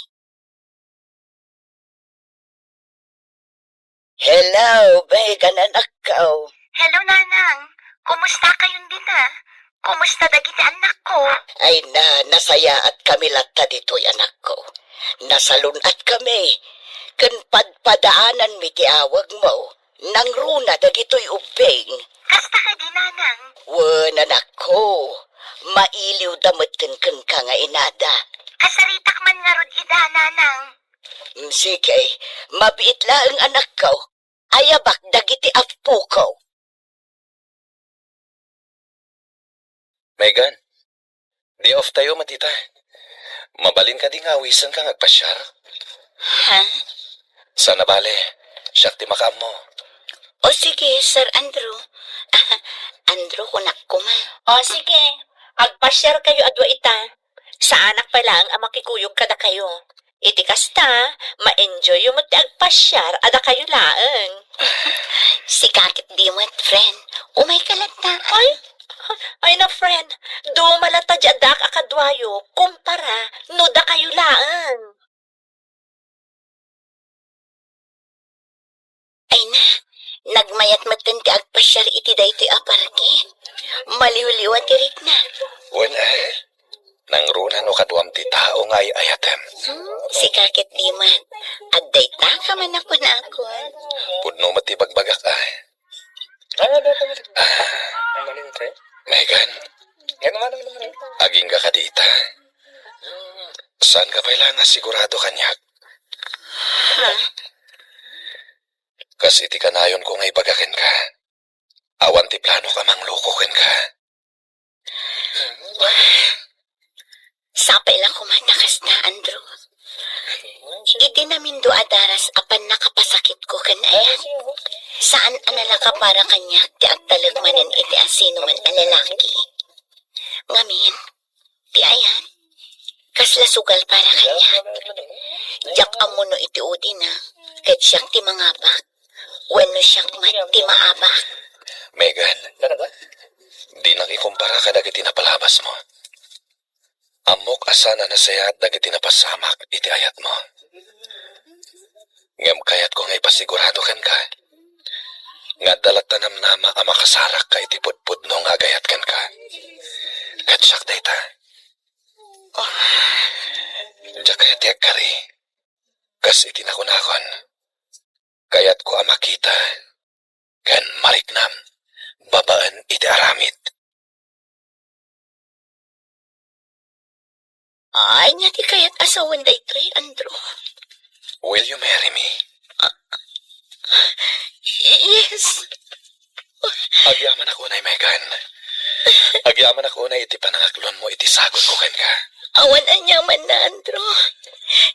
Hello, Megan, anakko. Hello, Nanang. Kumusta kayon dita? Kumusta dagiti annakko? Ay na, nasayaat kami latta ditoy, anakko. Nasalun-at kami. Ken padpadaananmi ti awagmo. Nangruna dagitoy ubbing. Kasta kadi, Nanang? Wen, anakko. Mailiwda metten kenka nga inada. Kasaritak man ngarud ida, Nanang. Mm, sige, mabiit laeng, anakko. Ayabak dagiti appoko. Megan, day off tayo met ita. Mabalin kadi nga awisenka nga agpasiar? Ha? Saan a bale, siak ti makaammo. O sige, Sir Andrew. Andrew, kunak koma. O sige, agpasiar kayo a dua ita. Saanak pay laeng a makikuyog kadakayo. Iti kasta, ma-enjoyyo met ti agpasiar a dakayo laeng. Sika ket di met, friend. Umayka latta. Ay, ay na, friend. Duma latta diay addak a kaduayo kumpara no dakayo laeng. Ay na, nagmayat metten ti agpasiar iti daytoy a parke. Maliwliwa ti rikna. Wen, eh, nangruna no kaduam ti tao nga ay-ayatem. Hmm, sika ket di met. Adda ita ka man a kunakon. Pudno met ti bagbagak, ay. Ah, Megan, agingga kadi ita. Saan ka pay la nga sigurado kaniak? Ha? Kas iti kanayonko nga ibaga kenka, awan ti planok a mangloko kenka. Sapay la koma ta kasta, Andrew. Iti namindua a daras a pannakapasakitko ken Ayan, saan a nalaka para kaniak ti agtalek manen iti asinoman a lalaki. Ngamin, ti Ayan, kasla sugal para kaniak. Diak ammo no iti udina, ket siak ti mangabak, wenno siak met ti maabak. Megan, dinak ikumpara kadagiti napalabasmo. Ammok a saan a nasayaat dagiti napasamak iti ayatmo. Ngem kayatko nga ipasigurado kenka nga adda latta namnama a makasarakka iti pudpudno nga agayat kenka. Ket siak dayta. Diak kayat ti agkari. Kas iti nakunakon, kayatko a makita ken mariknam babaen iti aramid. Ania ti kayat a sawen daytoy, Andrew? Will you marry me? Yes. Agyamanak unay, Megan. Agyamanak unay iti panangaklonmo iti sagutko kenka. Awan aniamanna, Andrew.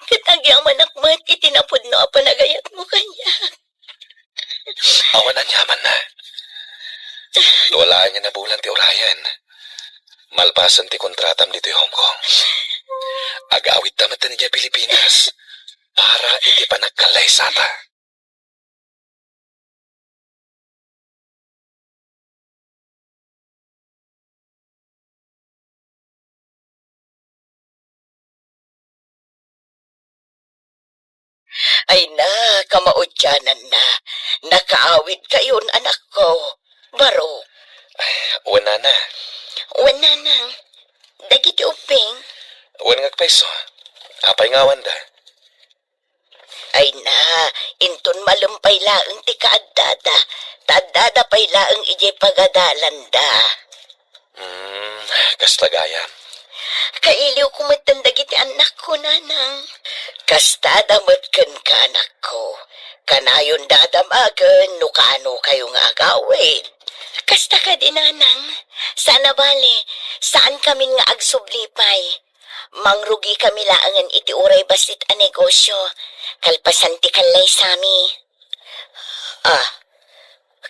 Ket agyamanak met iti napudno a panagayatmo kaniak. Awan aniamanna. Dua laeng a bulan ti urayen. Malpasen ti kontratam ditoy Hong Kong, agawidta met idiay Pilipinas para iti panagkallaysata. Ay na, kamaudiananna. Nakaawid kayon, anakko. Baro. Ay, wen, nana. Wen, nanang. Dagiti ubbing. Wen, ngagpayso. Apay nga awanda? Ay na, inton malem pay laeng ti kaaddada, ta addada pay laeng idiay pagadalanda. Hmm, kasta gayam. Kailiwko metten dagiti annakko, nanang. Kastada met kenka, anakko. Kanayonda a damagen no kaano kayo nga agawid. Kasta kadi, nanang. Saan a bale, saan kamin nga agsubli pay. Mangrugi kami laengen iti uray bassit a negosyo, kalpasan ti kallaysami. Ah,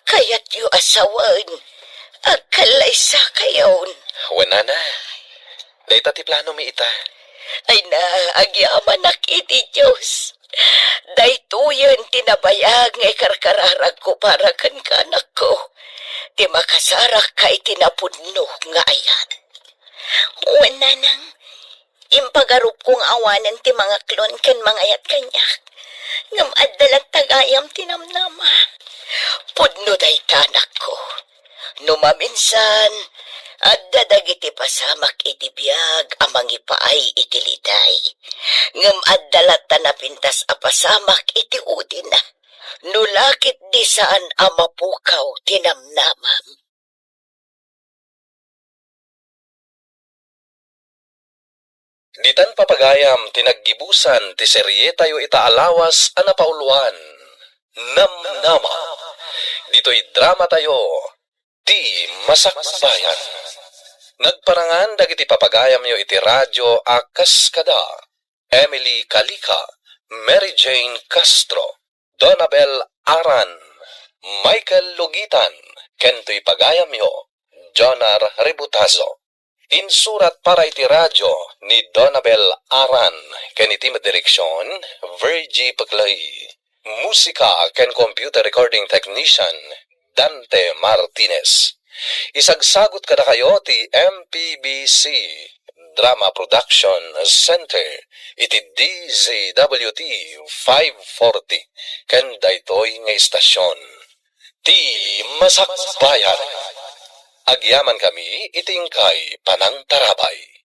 kayatyo a sawen, Agkallaysakayon. Wen, nana, dayta ti planomi ita. Ay na, agyamanak iti Dios. Daytoyen ti nabayag nga ikarkararagko para kenka, anakko, ti makasarakka iti napudno nga ayat. Wen, nanang, impagarupko nga awanen ti mangaklon ken mangayat kaniak. Ngem adda latta gayam ti namnama. Pudno dayta, anakko. No maminsan, adda dagiti pasamak iti biag a mangipaay iti liday. Ngem adda latta napintas a pasamak iti udina. No la ketdi saan a mapukaw ti namnamam. Ditan papagayam ti naggibusan ti serietayo ita a lawas a napauloan, Namnama. Ditoy dramatayo, Ti Masakbayan. Nagparangan dagiti papagayamyo iti radio a kas kada Emily Calica, Mary Jane Castro, Donabel Aran, Michael Lugitan, ken toy pagayamyo, Jonar Ributazo. Insurat para iti radio ni Donabel Aran ken iti met direksion, Virgie Peclay. Musika ken computer recording technician, Dante Martinez. Isagsagut kadakayo ti M P B C Drama Production Center iti D Z W T five forty ken daytoy nga istasyon, Ti Masakbayan. Agyamankami iti inkay panangtarabay.